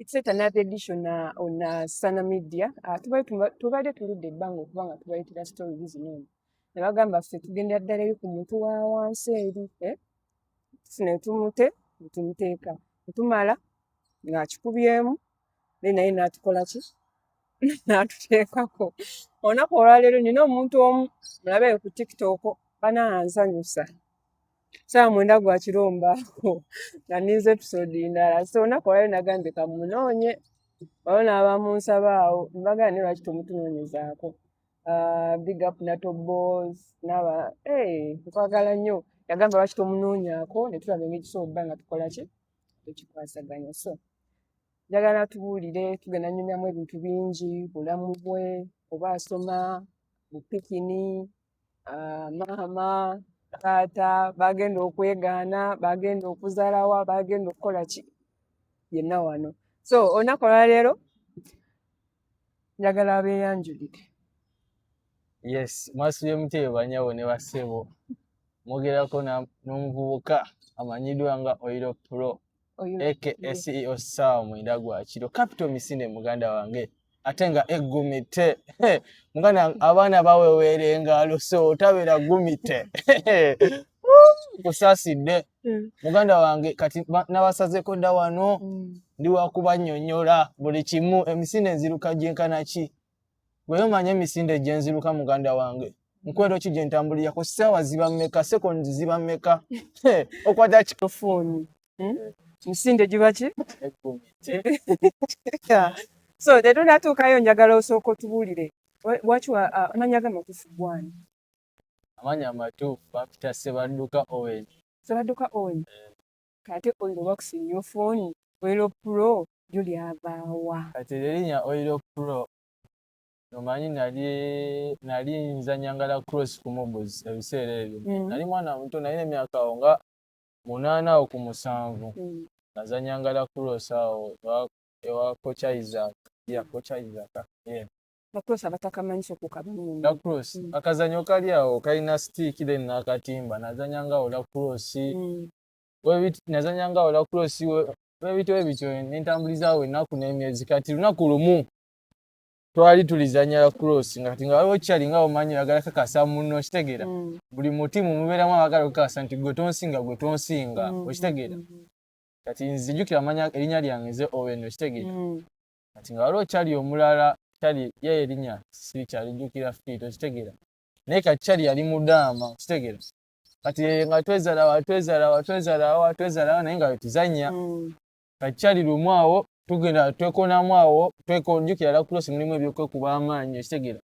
It's yet another edition on Sana Media. Tubadde tuludde ebbanga okuba nga tubaleetera stories zino eno. Ne bagamba ffe tugendera ddala eri ku muntu wa wansi eri, eh? Tufune tumute ne tumuteeka. Ne tumala ng'akikubyemu, then naye n'atukola ki? N'atuteekako. Olunaku olwaleero nnina omuntu omu mulabe ku TikTok banansanyusa. Ssaawa 9 gwa kiro mbaako nga nninze episode ndala. So olunaku olwaleero nagambye kamunoonye, waliwo n'abamunsaba awo ne bagamba naye lwaki tomutunoonyezaako. Big up Nato Boss n'aba hey, nkwagala nnyo. Yagamba lwaki tomunoonyaako ne tulaba engeri tusobola obba nga tukola ki? Tukikwasaganya. So njagala tubuulire, tugenda nnyumyamu ebintu bingi, bulamu bwe, oba asoma, bupikini, maama, taata, bagenda okwegaana, bagenda okuzaalawa, bagenda okukola ki, yenna wano. So olunaku olwaleero njagala abeeyanjulire. Yes, mwasibye mutebe bannyabo ne bassebo. Mwogerako n'omuvubuka amanyiddwa nga Oil Pro aka CEO ssaawa 9 gwa kiro, Capital Misinde muganda wange, ate nga eggumite muganda wange, abaana baweweera engalo, so tabeera gumite. Kusaasidde muganda wange. Kati nabasazeeko dda wano, ndi wakubannyonnyola buli kimu, emisinde nziruka gyenkana ki. Bwe omanya emisinde gye nziruka, muganda wange, nkwero ki gye ntambulirako, ssaawa ziba mmeka, seconds ziba mmeka, okwata ki? Phone. Misinde giba ki? Eggumite. So tetunatuukayo, njagala osooka otubuulire lwaki amannya ge amatuufu gwani? Amannya amatuufu bampita Ssebadduka Owen. Ssebadduka Owen. Kati Oil Wax in your phone, Oil Pro lyo lyavaawa? Kati erinnya Oil Pro, omanyi nali nzanyanga lacrosse ku Mobles ebiseera ebyo. Nali mwana muto, nalina emyaka awo nga 8 awo ku 7. Nazanyanga lacrosse awo ewa Coach Isaac. Yeah, Coach Isaac. Yeah. Lacrosse abatakamanyi okukabamu. Lacrosse, akazanyo kali awo kalina stick then n'akatimba. Nazanyanga awo lacrosse. Nazanyanga awo lacrosse webityo ebityo ne ntambulizaawo ennaku n'emyezi. Kati lunaku lumu twali tulizanya lacrosse nga kati nga waliwo kyali nga omanyi oyagala kakasa munno, okitegeera? Buli mu ttiimu mubeeramu abagala okukakasa nti gwe tonsinga, gwe tonsinga, okitegeera? Kati nzijukira amanya erinnya lyange nze Owen, okitegeera? Kati nga waliwo kyali omulala, kyali ye erinnya sirikyalijjukira fit, okitegeera? Naye kati kyali yali mudaama, okitegeera? Kati nga twezalawa, twezalawa, twezalawa, twezalawa, naye nga wetuzannya. Kati kyali lumu awo tugenda twekonamu awo, njukira lacrosse mulimu ebyokwekuba amaanyi, okitegeera?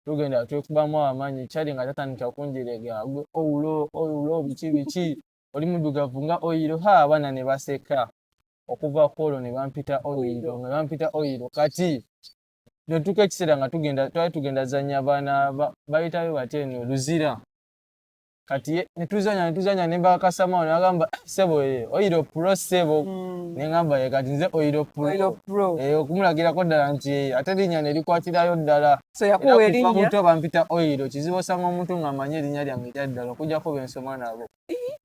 Tugenda twekubamu amaanyi, kyali nga tatandika kunjerega, gwe owulo owulo biki biki, oli muddugavu nga oyiro. Ha, abaana ne baseka. Okuva ku olwo ne bampita Oyiro, nga bampita Oyiro. Kati netuuka ekiseera nga tugenda, twali tugenda zanya abaana bayitayo batya eno Luzira. Kati netuzanya, netuzanya, ne mbakasamawo ne bagamba, "Eh, ssebo, ye Oyiro Pro, ssebo." Ne ŋŋamba, ye kati nze Oyiro Pro. Okumulagirako ddala nti ate erinnya ne likwatirayo ddala. So yakuwa Era kuva erinnya. Buto bampita Oyiro. Kizibu osanga omuntu ng'amanyi erinnya lyange erya ddala okuggyako be nsoma nabo.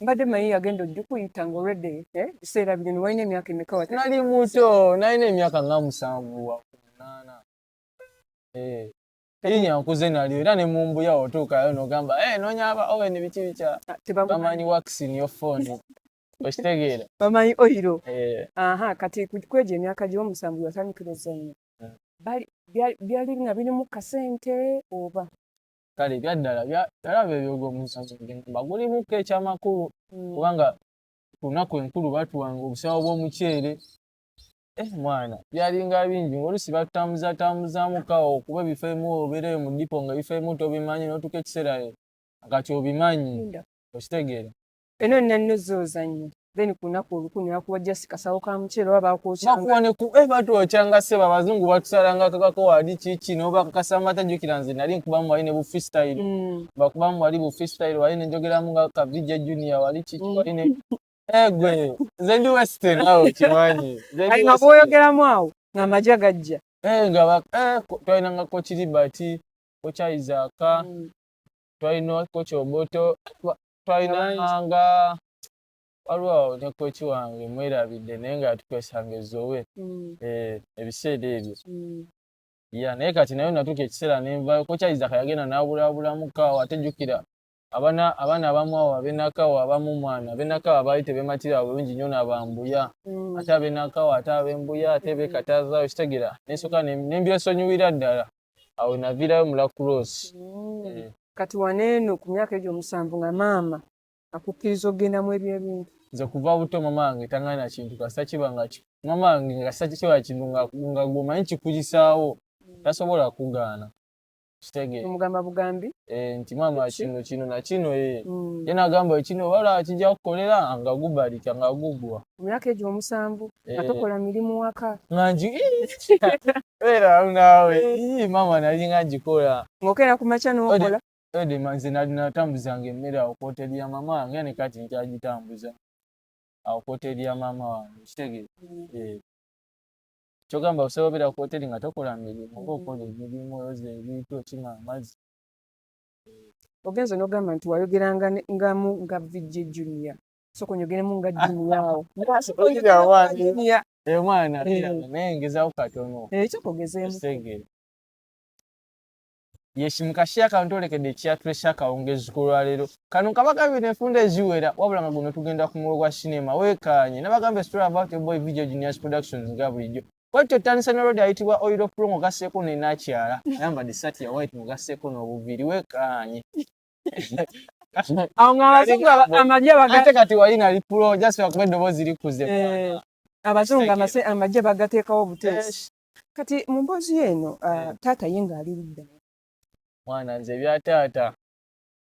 Mbadde manyi yagenda ojja nga already, eh, biseera bino walina emyaka emeka Nali muto, nalina emyaka nga 7 wa ku 8. Eh, erinnya nkuze nalyo era ne mumbuya otuukayo n'ogamba, "Eh, noonya aba Owen biki bikya." Ah, tebamumanyi. Bamanyi Wax in your phone, okitegeera? Bamanyi Oyiro. Eh. Aha, kati kwegyo emyaka gy'omusanvu watandikira ozannya. Byali nga birimu kasente oba? Kale ebyaddala byalaba ebyogo omuzannyo ngamba gulimuko ekyamakulu, kubanga ku lunaku enkulu batuwanga obusawo bw'omuceere. Eh, mwana, byalinga bingi, ng'oluusi batutambuza tambuzaamuko awo okuba ebifo ebimu obeereyo mu ddipo nga ebifo ebimu tobimanyi, n'otuuka ekiseera kati obimanyi. Linda. Okitegeera? Eno nna nno zoozannya, then ku lunaku olukulu ne bakuwa just kasawo ka muceere oba bakwokyanga? Bakuwa ne ku eh, batwokyanga ssebo, abazungu batusalanga kakako wali kiki n'obakakasa amata. Jjukira nze nali nkubamu wali ne bu freestyle, bakubamu wali bu freestyle wali ne njogeramu nga ka VJ Junior wali kiki wali ne egwe nze ndi western awo kimanyi. Nze ndi Kati nga western. bw'oyogeramu awo ng'amagye gajja. Eh, nga twalinanga Coach Liberty, Coach Isaac, twalina Coach Oboto, twalinanga Waliwo awo ne coach wange mwerabidde, naye nga yatukwesanga ezowe ebiseera ebyo. Ya, naye kati naye natuuka ekiseera nenvayo. Coach Isaac yagenda n'abulaabulamu kaawo, ate jjukira abaana abamu awo abenakawo, abamu mwana abenakawo baali tebematira bulungi nnyo nabambuya, ate abenakawo, ate abembuya, ate bekatazaayo, kitegeera? Nensooka nembyesonyiwira ddala, awo naviirayo mu lacrosse. Kati waneeno ku myaka egyo 7 nga maama akukkiriza okugenda mu ebyo ebintu? Nze kuva buto mama wange tangana kintu, kasita kiba nga mama wange, kasita kiba kintu nga gwomanyi kikuyisaawo, tasobola kugaana, kitegeera? Omugamba bugambi? Eh, nti maama, kino kino na kino, eh. Ye nagamba kino wala kijja kukolera, nga gubalika nga gugwa. Mu myaka egyo 7 nga tokola mirimu waka? Nga ngi beera naawe. Ii, maama, nali nga ngikola. Ng'okeera ku makya n'okola? Ede, nze nali natambuzanga emmere awo ku hoteri ya mama wange, ne kati nkyagitambuza awo ku hoteri ya maama wange, kitegeera? Eh. Kyogamba osobola obeera ku hoteri nga tokola mirimu, oba okola emirimu, oyoza ebintu, okima amazzi. Ogenze n'ogamba nti wayogeranga ngamu nga VJ Junior, sooka onyogeremu nga Junior awo. Junior. Omwana naye ngezaako katono. Ekyoka ogezeemu. Kitegeera? Yes, mukashiya kano twolekedde ekyatulesa akawungezi ku lwaleero. Kano kaba kabiri enfunda eziwera, wabula nga guno tugenda ku muwe gwa sinema. Weekaanye nabagamba story about a boy, VJ Juniors Productions, nga bulijjo bwatyo. Tutandise ne road ayitibwa Oil Pro, ng'ogasseeko nenakyala ayambadde essaati ya white, ng'ogasseeko n'obuviiri. Weekaanye. Awo ng'abazungu amagye ate kati wali nali pro, just wakuba eddoboozi likuze. Abazungu amagye bagateekawo obuteesi. Kati mu mboozi eno, taata ye ng'ali ludda? Mwana, nze ebya taata,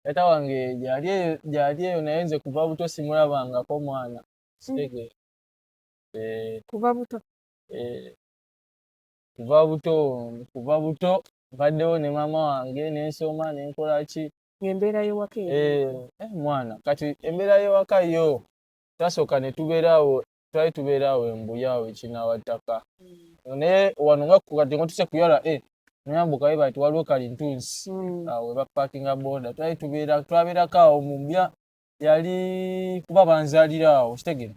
taata wange gyali eyo, naye nze kuva buto simulabangako, mwana, kitegeera? Kuva buto? Kuva buto, kuva buto mbaddewo ne maama wange, nensoma, nenkola ki. Ng'embeera y'ewaka? Mwana, kati embeera y'ewaka yo, twasooka ne tubeeraawo, twali tubeeraawo embuya awo ekinawattaka, naye wano nga kati nga tuse kuyala noyambuka we bati waliwo kalintunsi awo we bapakinga boda, twali tubeera, twabeerako awo mu mbya yali kuba banzaalira awo, kitegere?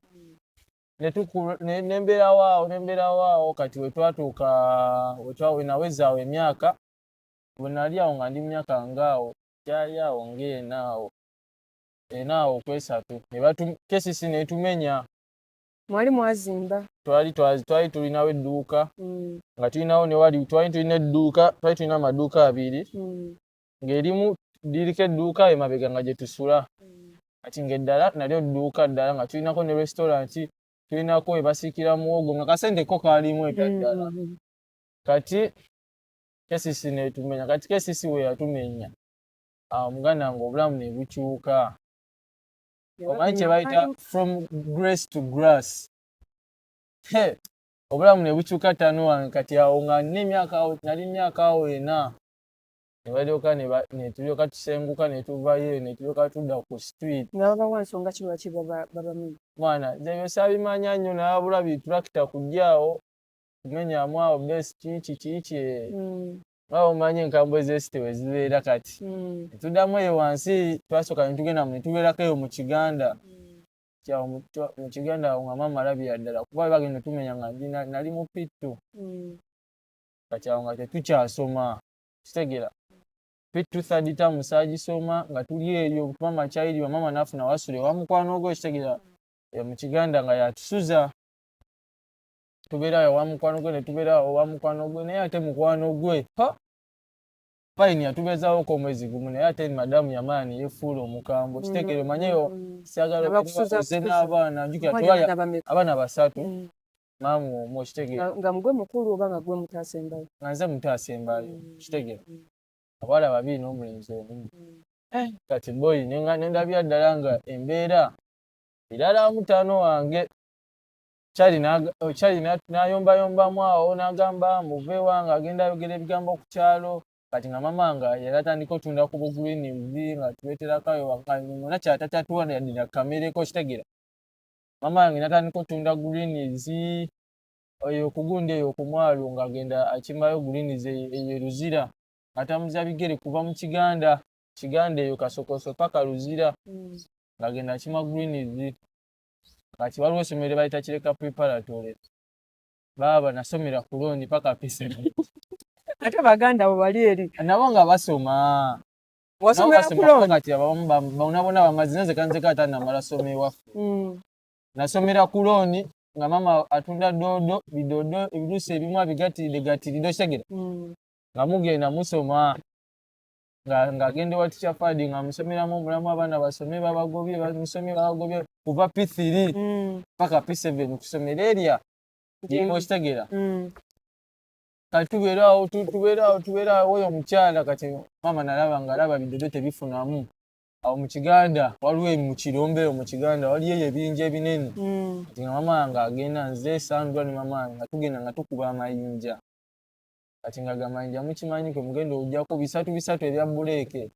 Nembeerawo awo, nembeerawo awo. Kati we twatuuka, we naweza awo emyaka, bwe nali awo nga ndi mu myaka ngaawo gyali awo ng'ena awo, ena awo kwesatu, ne batu KCC netumenya. Mwali mwazimba? Twali tulinawo edduuka, nga tulinawo newali twali tulina edduuka, twali tulina amaduuka abiri, ng'erimu liriko edduuka emabega nga gye tusula, kati ng'eddala nalyo dduuka ddala, nga tulinako ne restaurant, tulinako we basiikira muwogo, nga kasente ko kaalimu ebyaddala. Kati KCC netumenya. Kati KCC we yatumenya awo, muganda wange, obulamu ne bukyuka. Omanyi kye bayita from grace to grass? He, obulamu ne bukyuka, ttano wange. Kati awo nga nina emyaka awo, nali myaka awo 4, ne balyoka ne tulyoka tusenguka, ne tuvayo, ne tulyoka tudda ku street. Nga babawa nsonga ki lwaki babamenya? Mwana, nze ebyo saabimanya nnyo, nabula bitulakita kujja awo kumenyamu awo besi kiki kiki, nga omanyi enkambwe z'esite we zibeera. Kati netuddamu eyo wansi, twasooka netugenda netubeerako eyo mu Kiganda. Kyawo mu Kiganda awo nga maama alabira ddala, kuba bagenda tumenya nga nali mu P2. Kati awo nga tetukyasoma, kitegeera? P2 third term saagisoma, nga tuli eyo maama kyayiriba, maama naafuna wasula ewa mukwano gwe, kitegeera? Mu Kiganda nga yatusuza, tubeera awo ewa mukwano gwe, ne tubeera awo ewa mukwano gwe, naye ate mukwano gwe, ha, fine, yatubeezaawoko omwezi gumu, naye ate madamu yamaani yefuula omukambwe, kitegeera? Omanyeyo syagala Abakusuza oze kusuza. N'abaana, njukira Mwali twali abaana bameka? Abaana basatu, maama omu, kitegeera? Nga mugwe mukulu oba nga gwe mutaasembayo? Nga nze muto asembayo, kitegeera? Abawala babiri n'omulenzi omu. Kati boyi nendabira ddala nga embeera erala, mutaano wange Kyali Kyali n'ayombayombamu awo, n'agamba muve wange, agenda ayogera ebigambo ku kyalo. Kati nga mama nga yali atandika otunda ku bugreens, nga tuleeterako ayo waka kyatakyatuwa yadde na kamereko, kitegeera? Mama wange natandika otunda greens oyo kugundi eyo ku mwalo, ng'agenda akimbayo greens eyo e Luzira, ng'atambuza bigere kuva mu Kiganda, Kiganda eyo Kasokoso paka Luzira, ng'agenda akima greens. Kati waliwo essomero lye bayita Kireka Preparatory. Baaba nasomera ku looni paka P7. Ate baganda bo bali eri. Nabo nga basoma. Wasomera ku looni? Kati abamu bona bona bamaze nze kanzeka ate namala soma ewaffe. Nasomera ku looni nga maama atunda doodo, bidodo, ebirusi ebimu abigatiridde gatiridde okitegera. Nga mugenda musoma. Ng'agenda ewa Teacher Fadi nga musomeramu omulamu abaana basome babagobye bamusomye babagobye kuva P3 paka P7 kusomera erya okitegeera. Kati tubeeraawo tubeeraawo tubeeraawo oyo omukyala kati maama nalaba ng'alaba bidodo tebifunamu. Awo mu Kiganda waliwo mu kirombe eyo mu Kiganda waliyo eyo ebiyinja ebinene. Kati nga maama wange agenda nze Sandra ne maama wange nga tugenda nga tukuba amayinja. Kati nga gamayinja mukimanyi kwe mugenda ojjako bisatu bisatu ebya buleeke.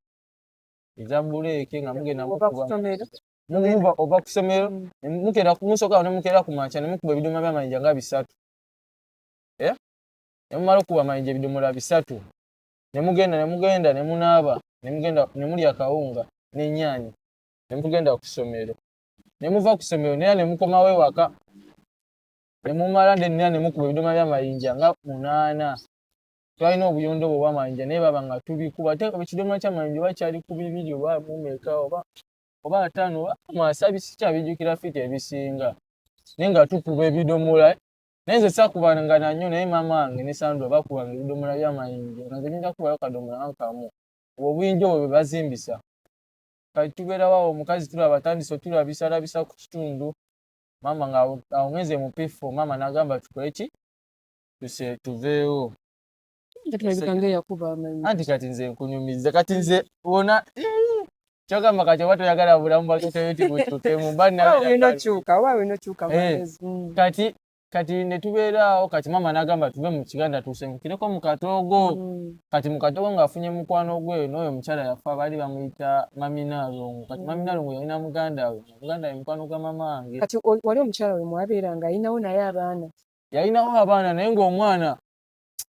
Eza buleeke nga mugenda mukuba. Muva ova ku ssomero mukera musooka ne mukera ku makya ne mukuba ebidomola by'amayinja nga bisatu. Eh? Ne mumala okukuba amayinja ebidomola bisatu. Ne mugenda ne mugenda ne munaaba ne mugenda ne mulya akawunga n'ennyaanya ne mugenda ku ssomero. Ne muva ku ssomero naye ne mukomawo ewaka. Ne mumala nena ne mukuba ebidomola by'amayinja nga 8. Twalina obuyondo obwo obw'amayinja naye baba nga tubikuba ate ekidomola ky'amayinja oba kyali ku 2 oba mumeka oba 5 oba mwasa sikyabijjukira fiti ebisinga. Naye nga tukuba ebidomola. Naye nze saakubanga na nnyo naye maama wange ne Sandra bakubanga ebidomola by'amayinja nga nze ngenda kukubayo kadomola nga kamu. Obwo obuyinja obwo bwe bazimbisa. Kati tubeerawo awo omukazi tulaba atandise otulabisalabisa ku kitundu. Maama nga awo ngenze mu P4 maama n'agamba tukole ki? Tuse tuveewo. Anti kati nze nkunyumizza kati nze wona kyogamba kati oba toyagala bulamu bwa toyoti bukyukemu mba kati kati ne tubeeraawo kati maama n'agamba tuve mu Kiganda tusengukireko mu Katoogo. Kati mu Katoogo ng'afunye mukwano gwe n'oyo omukyala yafa baali bamuyita Mami Nalongo. Kati Mami Nalongo yalina muganda we, muganda we mukwano gwa maama wange. Kati wali omukyala we mwabeeranga alinawo naye abaana? Yalinawo abaana naye ng'omwana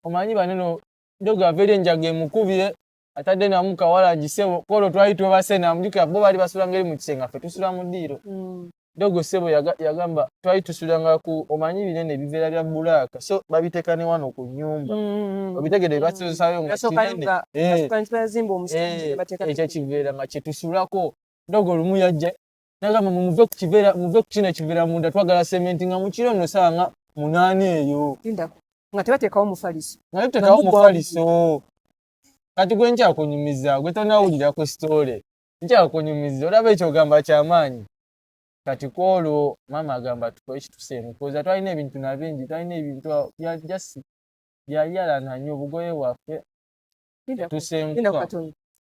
omanyi baneno ndogo ava eri enjaga emukubye atadde namu kawala gisebo kwolwo twali twebase namujjukira bo baali basulanga eri mu kisenge nga ffe tusula mu ddiiro. Ndogo ssebo yagamba twali tusulanga ku omanyi binene ebiveera bya bbulaaka so babiteeka ne wano ku nnyumba. Obitegedde bibasozesaayo nga kinene. Ekyo ekiveera nga kye tusulako. Ndogo lumu yajja n'agamba muve ku kiveera muve ku kino ekiveera munda twagala sementi nga mu kiro nno ssaawa nga 8 eyo. Nga tebateekawo mufaliso. Nga tebateekawo mufaliso. Kati gwe nkyakunyumiza gwe tonawulira ku sitole nkyakunyumiza olaba ekyo ogamba kyamaanyi. Kati ku olwo maama agamba tukole kituseemu kuza twalina ebintu na bingi twalina ebintu bya just byayalana nnyo obugoye bwaffe tusenguka.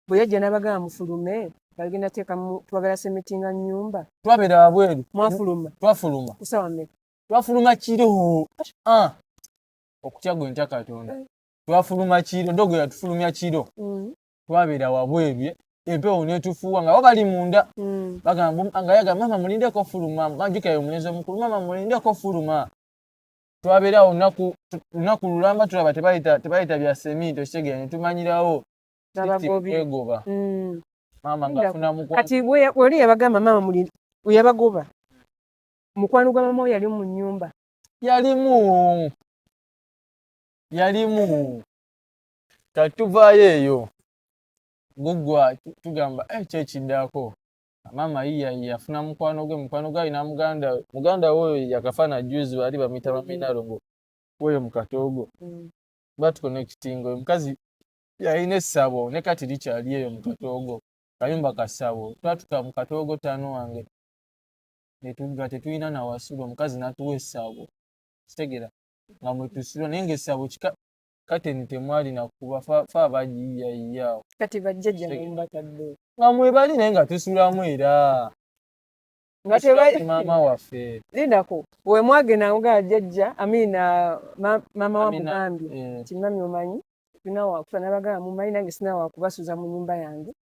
Bwe yajja n'abagamba mufulume bagenda teekamu twagala semetinga nnyumba. Twabeera wabweru. Mwafuluma. Twafuluma. Ku ssaawa mmeka? Twafuluma kiro. Okutya gwe ntya Katonda. Twafuluma kiro ndogo yatufulumya kiro. Twabeera wabweru empewo n'etufuuwa nga bo bali munda. Bagamba nga yagamba maama mulindeko fuluma majjukira omulenzi omukulu maama mulindeko fuluma. Twabeera awo lunaku lulamba tulaba tebayita bya seminti okitegeera ne tumanyirawo kwegoba. Maama ng'afuna mukwano. Kati wali yabagamba maama mulinde yabagoba. Mukwano gwa maama we yali mu nnyumba. Yalimu. Yalimu. Kati tuvaayo eyo. Guggwa tugamba ki ekiddako. Maama yiyayiya afuna mukwano gwe mukwano gwe alina muganda we oyo yakafa juzi baali bamuyita Mami Nalongo oyo mu Katoogo. Batuconnectinga oyo mukazi yalina essabo ne kati likyali eyo mu Katoogo kayumba ka ssabo. Twatuuka mu Katoogo ttaano wange nga tetulina na wasula omukazi n'atuwa essabo kitegeera nga mwe tusula naye ng'essabo kika kateni temwali nakuba fe abagiyiyayiya awo. Kati bajjajja mumbatadde. Nga mwebali naye nga tusulamu era. Nga tebali maama waffe. Lindako we mwagenda nga jjajja Amina maama wa mugambye nti mami omanyi tulina wakufa n'abagamba mumanyi nange sina wakubasuza mu nnyumba yange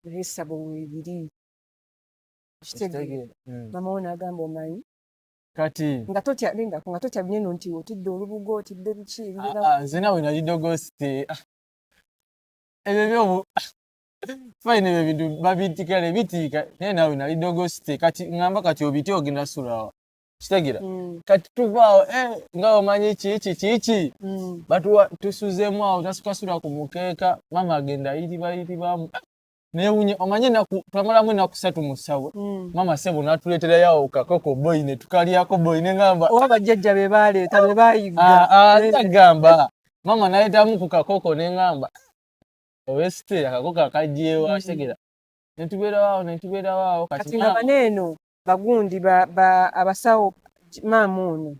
naye essabo weebiri. Kitegeera. Maama wo n'agamba omanyi. Kati nga totya lindako nga totya binene nti otidde olubugo otidde biki nze nawe nali dogosite ebyo byobu Fine, ebyo ebintu babitika ne bitiika, naye naawe nali dogosite. Kati ŋŋamba, kati obiti ogenda sulawa, kitegeera? Kati tuvaawo, eh, nga omanyi kiki kiki batuwa, tusuzeemu awo, tasukasula ku mukeeka. Maama agenda ayiriba yiribamu, newunye, omanye enaku twamalamu ennaku 3 mu ssabo. Maama sebo n'atuleeterayo awo kakoko, boyi, ne tukalyako, boyi, ne ŋŋamba Oba bajjajja be baleeta be bayiga. Ah, ah, agamba maama n'aleetamu ku kakoko, ne ŋŋamba, owesite akakoko akagyewa. Kitegeera, netubeerawo awo, netubeerawo awo. Kati nga baneeno bagundi abasawo, maama ono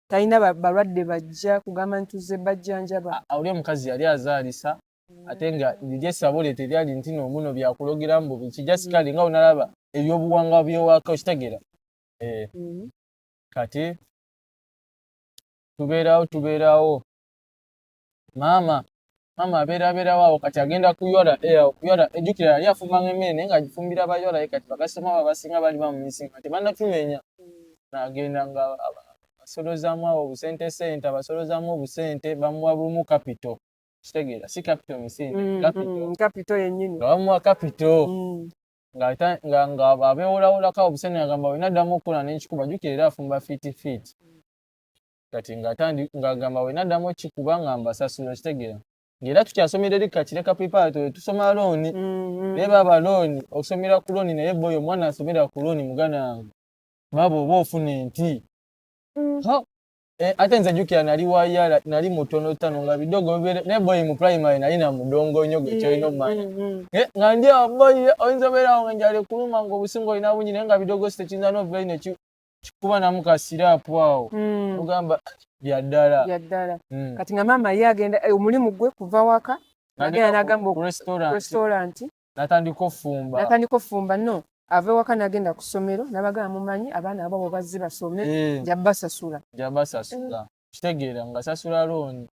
talina balwadde bajja kugamba nti tuzze bajjanjaba? Oli omukazi yali azaalisa, ate nga liri essabo lye teryali nti noomuno byakulogeramu bubiki, just kale nga onalaba ebyobuwangwa byewaka, okitegeera? Eh, kati tubeerawo, tubeerawo, maama abeera abeerawo awo. Kati agenda kuyora, eh, awo kuyora, ejjukira yali afumbanga emmere, naye ng'agifumbira bayora. Kati bakasitoma abo abasinga baali bamumisinga, tebannatumenya. N'agenda nga asolozaamu awo obusente, sente abasolozaamu obusente, bamuwa bumu capital, kitegeera? Si capital misinde, capital. Capital yennyini. Nga bamuwa capital, nga abeewolawolako awo obusente, agamba wena addamu okukola n'ekikuba. Jjukira era afumba fiiti fiiti. Kati ng'agamba wena addamu okikuba nga mbasasula, kitegeera? Ng'era tukyasomera eri Kakireka Preparatory, tusoma loan. Naye baaba loan, okusomera ku loan, naye boyo omwana asomera ku loan, muganda wange, baaba oba ofuna enti. Eh, ate nze jjukira nali wayala, nali mutono tano, nga bidogo bibeere, naye boyi mu primary nali na mudongo nnyo, gwe kyolina omumanya. Eh, nga ndi awo, boyi, oyinza obeerawo nga enjala ekuluma, nga obusinga olina bungi, naye nga bidogo si tekiyinza n'ova eri kikuba namu kasiraapu awo, ogamba bya ddala. Bya ddala. Kati nga maama ye agenda, eh, omulimu gwe kuva waka agenda n'agamba ku restaurant, restaurant. Natandika ofumba. Natandika ofumba. No ava ewaka n'agenda ku ssomero n'abagamba, mumanyi abaana abo bo bazze basome, nja basasula. Nja basasula, kitegeera? Nga sasula loan.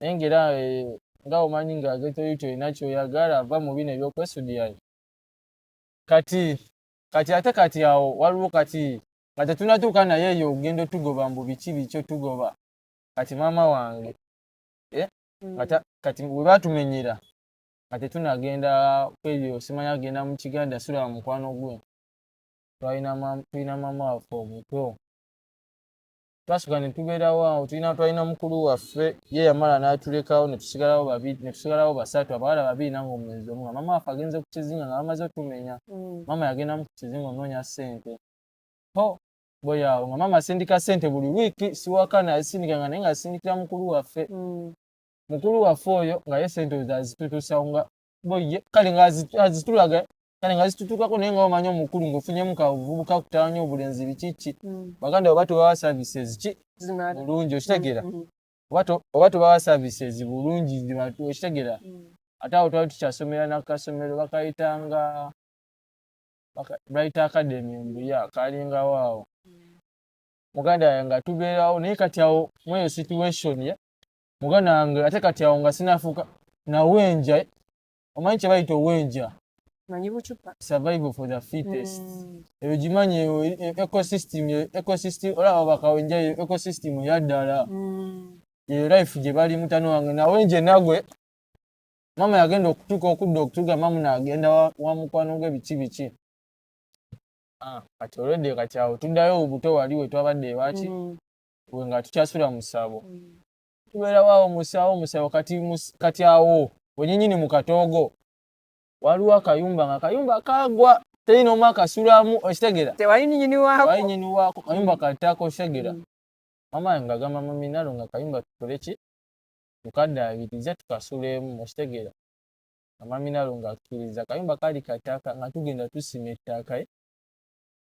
Naye ngaera, eh, nga omanyi nga ghetto youth olina kyoyagala, ava mu bino ebyokwesudiyayo. Kati ate kati awo waliwo, kati nga tetunatuuka naye eyo, ogenda otugoba mbu biki biki otugoba. Kati maama wange, eh, kati bwe batumenyera nga tetunagenda kwebyo, simanya agenda mu Kiganda, sula mukwano gwe. Tulina maama waffe omuto, twasooka ne tubeerawo awo. Twalina mukulu waffe, ye yamala n'atulekawo, ne tusigalawo babiri, ne tusigalawo basatu, abawala babiri nange omulenzi omu. Nga maama waffe agenze ku kizinga, nga bamaze otumenya. Maama yagendamu ku kizinga onoonya ssente. Ho boy, awo nga maama asindika ssente buli wiiki, siwaka nasindika nga, naye nga asindikira mukulu waffe. Mukulu waffe oyo nga ye ssente ozo azitutuusawo, nga boy ye kale nga azitulaga, kale nga zitutuukako, naye nga omanyi omukulu ng'ofunyemu kabuvubuka kutaanya obulenzi bikiki. Baganda oba tubawa services ki bulungi, okitegeera? Oba tubawa services bulungi, okitegeera? Ate awo twali tukyasomera nakasomero bakayitanga Bright Academy Mbuya, kalingawo awo. Muganda wange, nga tubeerawo, naye kati awo mweyo situation ye muganda wange, ate kati awo nga sinafuuka nawenja. Omanyi kye bayita owenja? Manyi bucupa. Survival for the fittest. Eyo gimanyi eyo ecosystem, ecosystem olaba bakawenja, eyo ecosystem eyaddala. Eyo life gye bali. Mutano wange nawenje nagwe maama yagenda okutuuka okudda okutuga, maama naagenda wa mukwano gwe biki biki. Ah, kati olwedde, kati awo tuddayo obuto wali we twabadde ewaki. We nga tukyasula mu ssabo. Tubeerawo awo musawo musawo. Kati awo wenyinyini mu katoogo waliwo akayumba, nga akayumba kagwa, teri n'omu akasulamu, okitegeera? Tewali nyini waako. Tewali nyini waako, kayumba kataka, okitegeera? Mama wange ng'agamba maminalo nga kayumba tukole ki, tukaddaabirize tukasulemu, okitegeera? Nga maminalo ng'akkiriza. Kayumba kaali kataka, nga tugenda tusima ettaka, eh?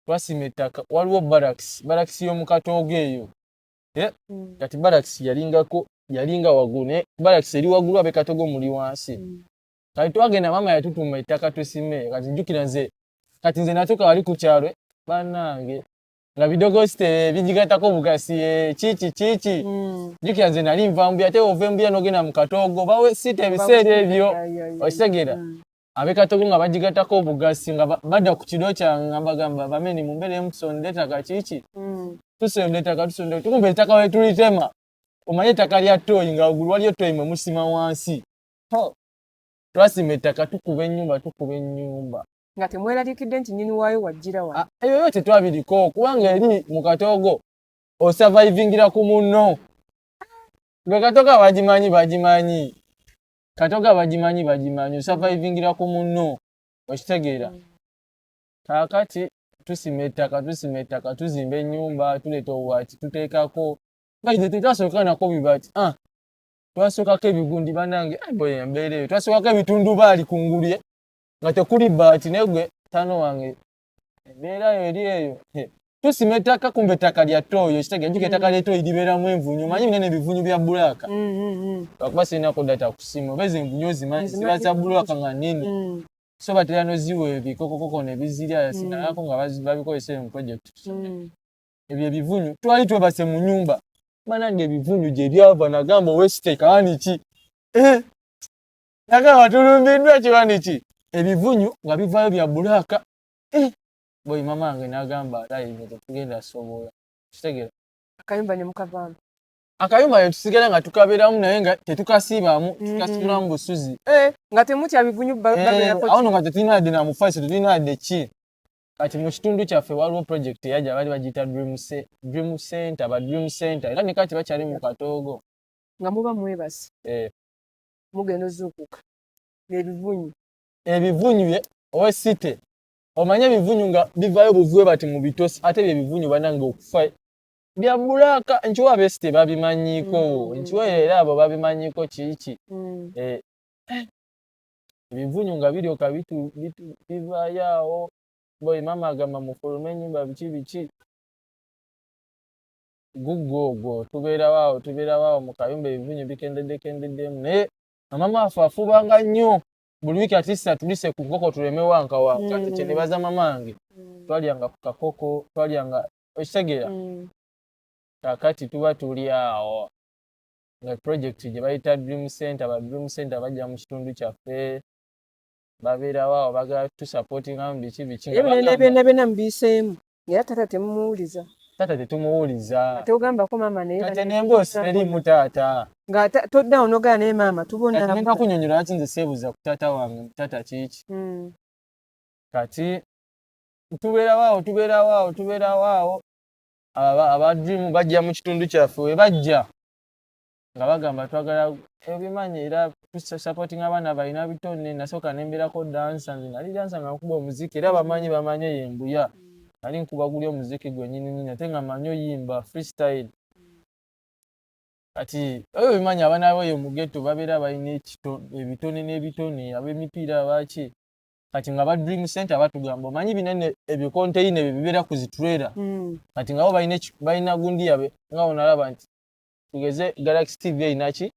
Twasima ettaka. Waliwo barracks, barracks y'omu katoogo eyo, eh? Kati barracks yalingako, yalinga waggulu, naye barracks eri waggulu, ab'e Katogo muli wansi. Kati twagenda, maama yatutuma ettaka tusime. Kati jjukira nze, kati nze natuuka wali ku kyalo, bannange, nga bidogosite bigigatako bugasi, eh, kiki kiki. Jjukira nze nali nva Mbuya, ate ova Embuya n'ogenda mu Katoogo bawe sita ebiseera ebyo, okitegeera? Ab'e Katogo nga bagigatako obugasi, nga badda ku kiro kyange, nga mbagamba, bameni mumbeeremu tusonde ettaka kiki. Tusonda ettaka, tusonda, tukumba ettaka, we tulitema, omanye ettaka lya ttooyi, nga waggulu waliyo ttooyi mwe musima wansi. Ho! Twasima ettaka, tukuba ennyumba, tukuba ennyumba. Nga temweraliikidde nti nnyini waayo wajjira wano? Ah, ebyo byo tetwabiriko, kubanga eri mu katoogo osurvivingira ku munno. Gwe katogo bagimanyi, bagimanyi katogo, bagimanyi, bagimanyi, osurvivingira ku munno, okitegeera? Kaakati tusima ettaka, tusima ettaka, tuzimba ennyumba, tuleeta obubaati, tuteekako. Baite tetwasooka nako bibaati, ah, twasookako ebigundi. Banange, boy, embeera eyo, twasookako ebitundubaali kungulu ye nga tekuli baati. Naye gwe tano wange, embeera yo eri eyo, tusima ettaka, kumbe ettaka lya ttooyi, okitegeera? Jjuka ettaka ly'ettooyi libeeramu envunyu, omanyi binene ebivunyu bya black. Lwakuba sirinako data ku simu, oba ezo envunyu ozimanyi, ziba za black nga nnene. So batera noziwa ebikokokoko ne bizirya. Sinalako nga babikozesa eyo mu project. Ebyo ebivunyu, twali twebase mu nyumba, banange, ebivunyu gye byava. Nagamba owesite kawaniki, eh! Nagamba tulumbiddwa kiwaniki, ebivunyu nga bivaayo bya black, eh! Boy, mama wange nagamba alayi tetugenda sobola, kitegeera? Akayumba ne mukavaamu? Akayumba ne tusigala nga tukabeeramu, naye nga tetukasiibaamu, tukasitulamu busuzi. Eh, nga temutya bivunyu? Awo no nga tetulina yadde namufaliso, tetulina yadde ki. Kati mu kitundu kyaffe waliwo project eyajja, baali bagiyita Dream Center, ba Dream Center, era ne kati bakyali mu katoogo. Nga muba mwebase, mugenda ozuukuka ebivunyu? Ebivunyu owesite, omanye ebivunyu nga bivaayo buvuwe bati mu bitosi, ate bye bivunyu banange okufa bya black. Nkiwa abesite babimanyiiko. Nkiwa era abo babimanyiiko kiiki. Eh, eh, ebivunyu nga biryoka bivaayo awo. Boy, mama agamba mufulume ennyumba, biki biki. Guggo ogwo, tubeerawo awo, tubeerawo awo mu kayumba, ebivunyu bikendedde kendeddemu, naye mama afe afubanga nnyo buli wiiki at least atulise ku nkoko tuleme wankawanka. Kyenebaza mama wange, twalyanga ku kakoko, twalyanga, okitegeera? Kakati tuba tuli awo nga project gye bayita Dream Center, ba Dream Center bajja mu kitundu kyaffe, babeerawo awo, bagala tusupportingamu biki biki. Nga byonna byonna mubiiseemu, era taata temumuwuliza? Taata tetumuwuliza. Ate ogambako maama naye? Kati nemboosi teriimu taata. Nga toddawo nogala naye maama tubona. Kati nenda kunyonyola lwaki nze seebuuza ku taata wange, taata kiiki. Kati tubeerawo awo, tubeerawo awo, tubeerawo awo, aba Dream bajja mu kitundu kyaffe. We bajja nga bagamba twagala ebimanyi era tusupporting abaana balina bitone. Nasooka nembeerako dancer, nze nali dancer nga nkuba omuziki, era bamanyi, bamanyi eyo embuya nali nkuba guli omuziki gwenyini nyini, ate nga manyi oyimba freestyle. Kati oyo bimanyi abaana beeyo mu ghetto babeera balina ebitone n'ebitone, ab'emipiira baki. Kati nga ba Dream Center batugamba, omanyi binene ebikonteyina ebyo bibeera ku zitrailer. Kati nga bo balina gundi yabe, nga onalaba nti tugeze Galaxy TV erina ki,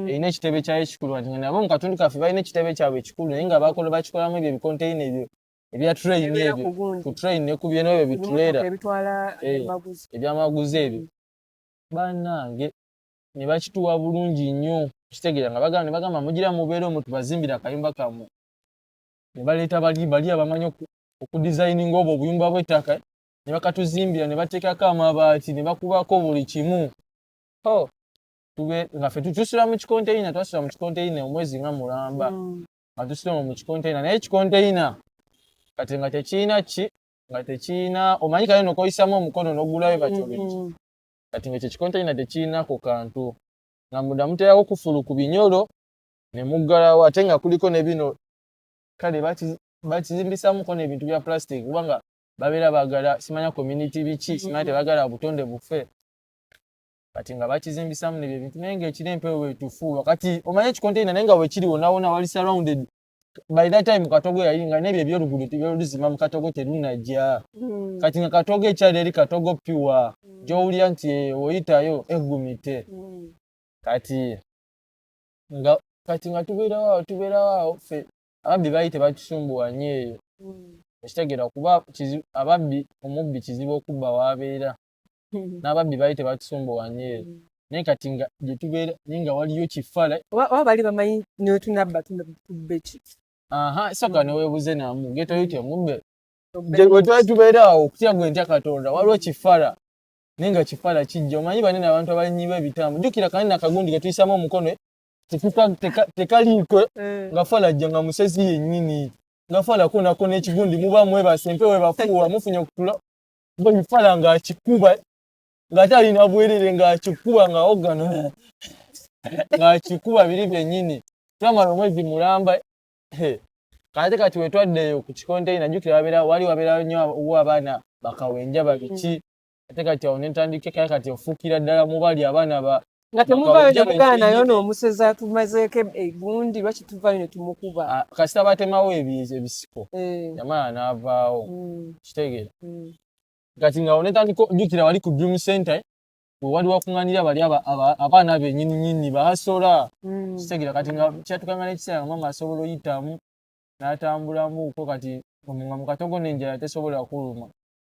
erina ekitebe kyayo ekikulu. Kati nga nabo mu katundu kaffe balina ekitebe kyabwe ekikulu, naye nga bakola bakikolamu ebyo ebikonteyina ebyo ebya train, ebyo ku train ne ku byeno ebyo bitrailer ebyamaguzi ebyo. Bannange, ne bakituwa bulungi nnyo, kitegeera? Nga bagamba, ne bagamba mugira mubeere omwo, tubazimbira akayumba kammwe. Ne baleeta bali bali abamanyi okudesigninga obwo obuyumba bw'ettaka, ne bakatuzimbira, ne bateekako amabaati, ne bakubako buli kimu. Oh, tube nga ffe tusula mu kikonteyina. Twasula mu kikonteyina omwezi nga mulamba, nga tusula mu kikonteyina, naye ekikonteyina kati nga tekirina ki, nga tekirina, omanyi kale nokoyisamu omukono n'ogulayo batyo biki. Kati nga ekyo ekikonteyina tekirinako kantu, nga munda muteerako kufulu ku binyolo ne muggalawo, ate nga kuliko ne bino kale bakizimbisamuko n'ebintu bya plastic, kubanga babeera baagala simanya community biki, simanya tebagala butonde bufe. Kati nga bakizimbisamu nebyo ebintu, naye ngaekiro empewo wetufuuwa. Kati omanye ekikonteyina, naye nga wekiri wonna wonna wali surrounded. By that time katogo yali nga nebyo ebyolugulu tebyoluzima mu katogo terunajja. Kati nga katogo ekyali eri katogo pure, gyowulira nti oyitayo eggumite. Kati nga tubeerawo awo, tubeerawo awo ffe ababbi baali tebatusumbuwa nnyo eyo, okitegeera? Kuba ababbi, omubbi kizibu okubba waabeera, n'ababbi baali tebatusumbuwa nnyo eyo. Naye kati nga gye tubeera, naye nga waliyo kifala. Oba bali bamanyi netunabba tubbe ki? Aha, soka neweebuze namu ghetto youth omubbe we twali tubeera awo, okutya gwe ntya Katonda, waliwo kifala, naye nga kifala kijja, omanyi banene abantu abanyiba ebitambo. Jjukira kanene akagundi ke tuyisamu omukono. Tekaliiko nga fala ajja nga musezi yennyini, nga fala konako n'ekigundi, muba mwebase, empewo ebafuuwa, mufunye okutula fala ng'akikuba ng'ate alina bwerere, ng'akikuba ng'awogano, ng'akikuba biri byennyini. Twamala omwezi mulamba. Kate kati wetwaddeyo ku kikonteina, jjukira wabeera wali wabeera nnyo wo abaana bakawenja babiki. Ate kati awo nentandika kale kati ofuukira ddala mubali abaana ba Nga temuvaayo nemugaana nayo n'omusezi atumazeeko egundi, lwaki tuvaayo ne tumukuba? Ah, kasita batemawo ebisiko, yamala n'avaawo. Kitegeera? Kati nga onetandika, jjukira wali ku Dream Center we wali wakuŋŋaanira bali abaana bennyini nnyini basola. Kitegeera? Kati nga kyatukanga n'ekiseera nga mama asobola oyitamu n'atambulamuko. Kati nga mu katogo n'enjala tesobola kuluma,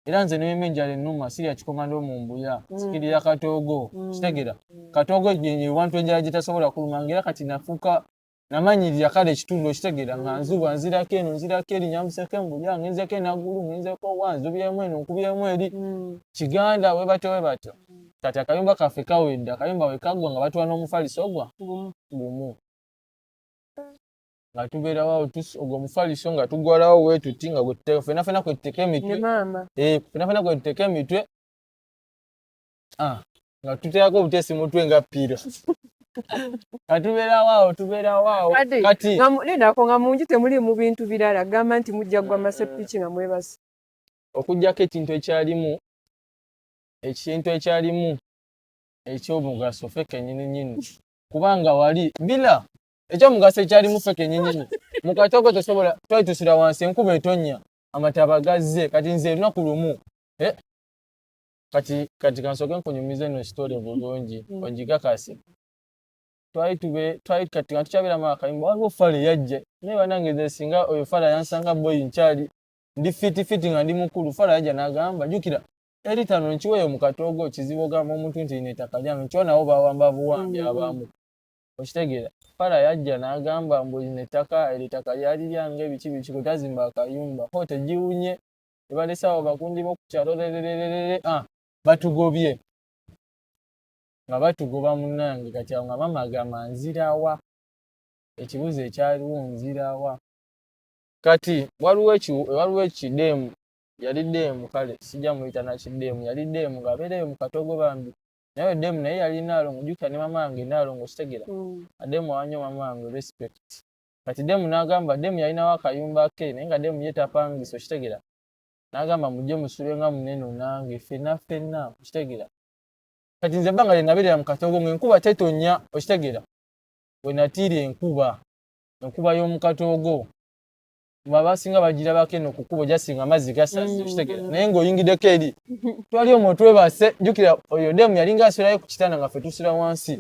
era nze newema enjala ennuma sirya kikomando mu mbuya, sikirira katoogo. Kitegeera? Katoogo ewantu enjala gye tasobola kuluma, ngaera kati nafuuka namanyirira kale ekitundu. Okitegeera? Nga nzuba nzirako eno, nzirako eri, nyambuseko embuya, ngenzeko enaggulu, ngenzeko wa, nzubyemu eno, nkubyemu eri. Kiganda webatyo webatyo. Kati akayumba kaffe kawedde, akayumba we kaggwa nga batuwa n'omufaliso ogwa gumu, nga tubeerawo ogwo omufaliso nga tugwalawo wetuti, nga fena fena kwe tuteeka emitwe, fena fena kwe tuteeka emitwe, nga tuteekako obuteesi mutwe nga pillow, nga tubeerawo awo, tubeerawo awo. Kati nendako nga mungi temuli mu bintu birala, gamba nti mujja gwa masepiki nga mwebase. Okugjako ekintu ekyalimu ekyomugaso ffe kennyini nyini, kubanga wali bila ekyomugaso ekyalimu ffe kennyini nyini mu katogo tosobola. Twali tusula wansi, enkuba etonnya, amataba gazze. Kati nze olunaku lumu, kati kansooke nkunyumiza eno story bulungi, ongigakase. Twali tube twali kati nga tukyabeeramu akayumba, waliwo fala eyajja. Naye banange, nze singa oyo fala yansanga boyi nkyali ndi fit fit, nga ndi mukulu. Fala yajja n'agamba, jjukira eritano nkiweeyo mu katoogo, kizibu ogamba omuntu nti lino ettaka lyange, nkiwa nabo bawamba buwambi abamu. Okitegeera? Fala yajja n'agamba mbu lino ettaka, eryo ettaka lyali lyange, biki biki, kutazimba akayumba ho tegiwunye, ebalesawo bakundi b'oku kyalo lerererere, ah, batugobye nga batugoba munnange. Kati awo nga mama agamba nzirawa, ekibuzo ekyaliwo nzirawa. Kati waliwo ekideemu, yali deemu, kale sijja muyita nakideemu, yali deemu ng'abeereyo mu katogo bambi. Naye deemu naye yali naalongo, jjukira ne mama wange naalongo. Kitegeera? Adeemu awanyo mama wange respect. Kati deemu n'agamba, deemu yalinawo akayumba ke, naye nga deemu ye tapangisa. Okitegeera? N'agamba mujje musule nga munene nange ffenna ffenna. Okitegeera? Kati nze ebbanga lye nabeerera mu katogo ng'enkuba tetonnya. Okitegeera? We natiira enkuba, enkuba y'omu katoogo abasinga bagirabako eno ku kkubo jasinga amazzi gasaze. Okitegeera? Naye ng'oyingiddeko eri, twali omwo twebase. Jjukira oyo demu yalinga asulayo ku kitanda nga ffe tusula wansi.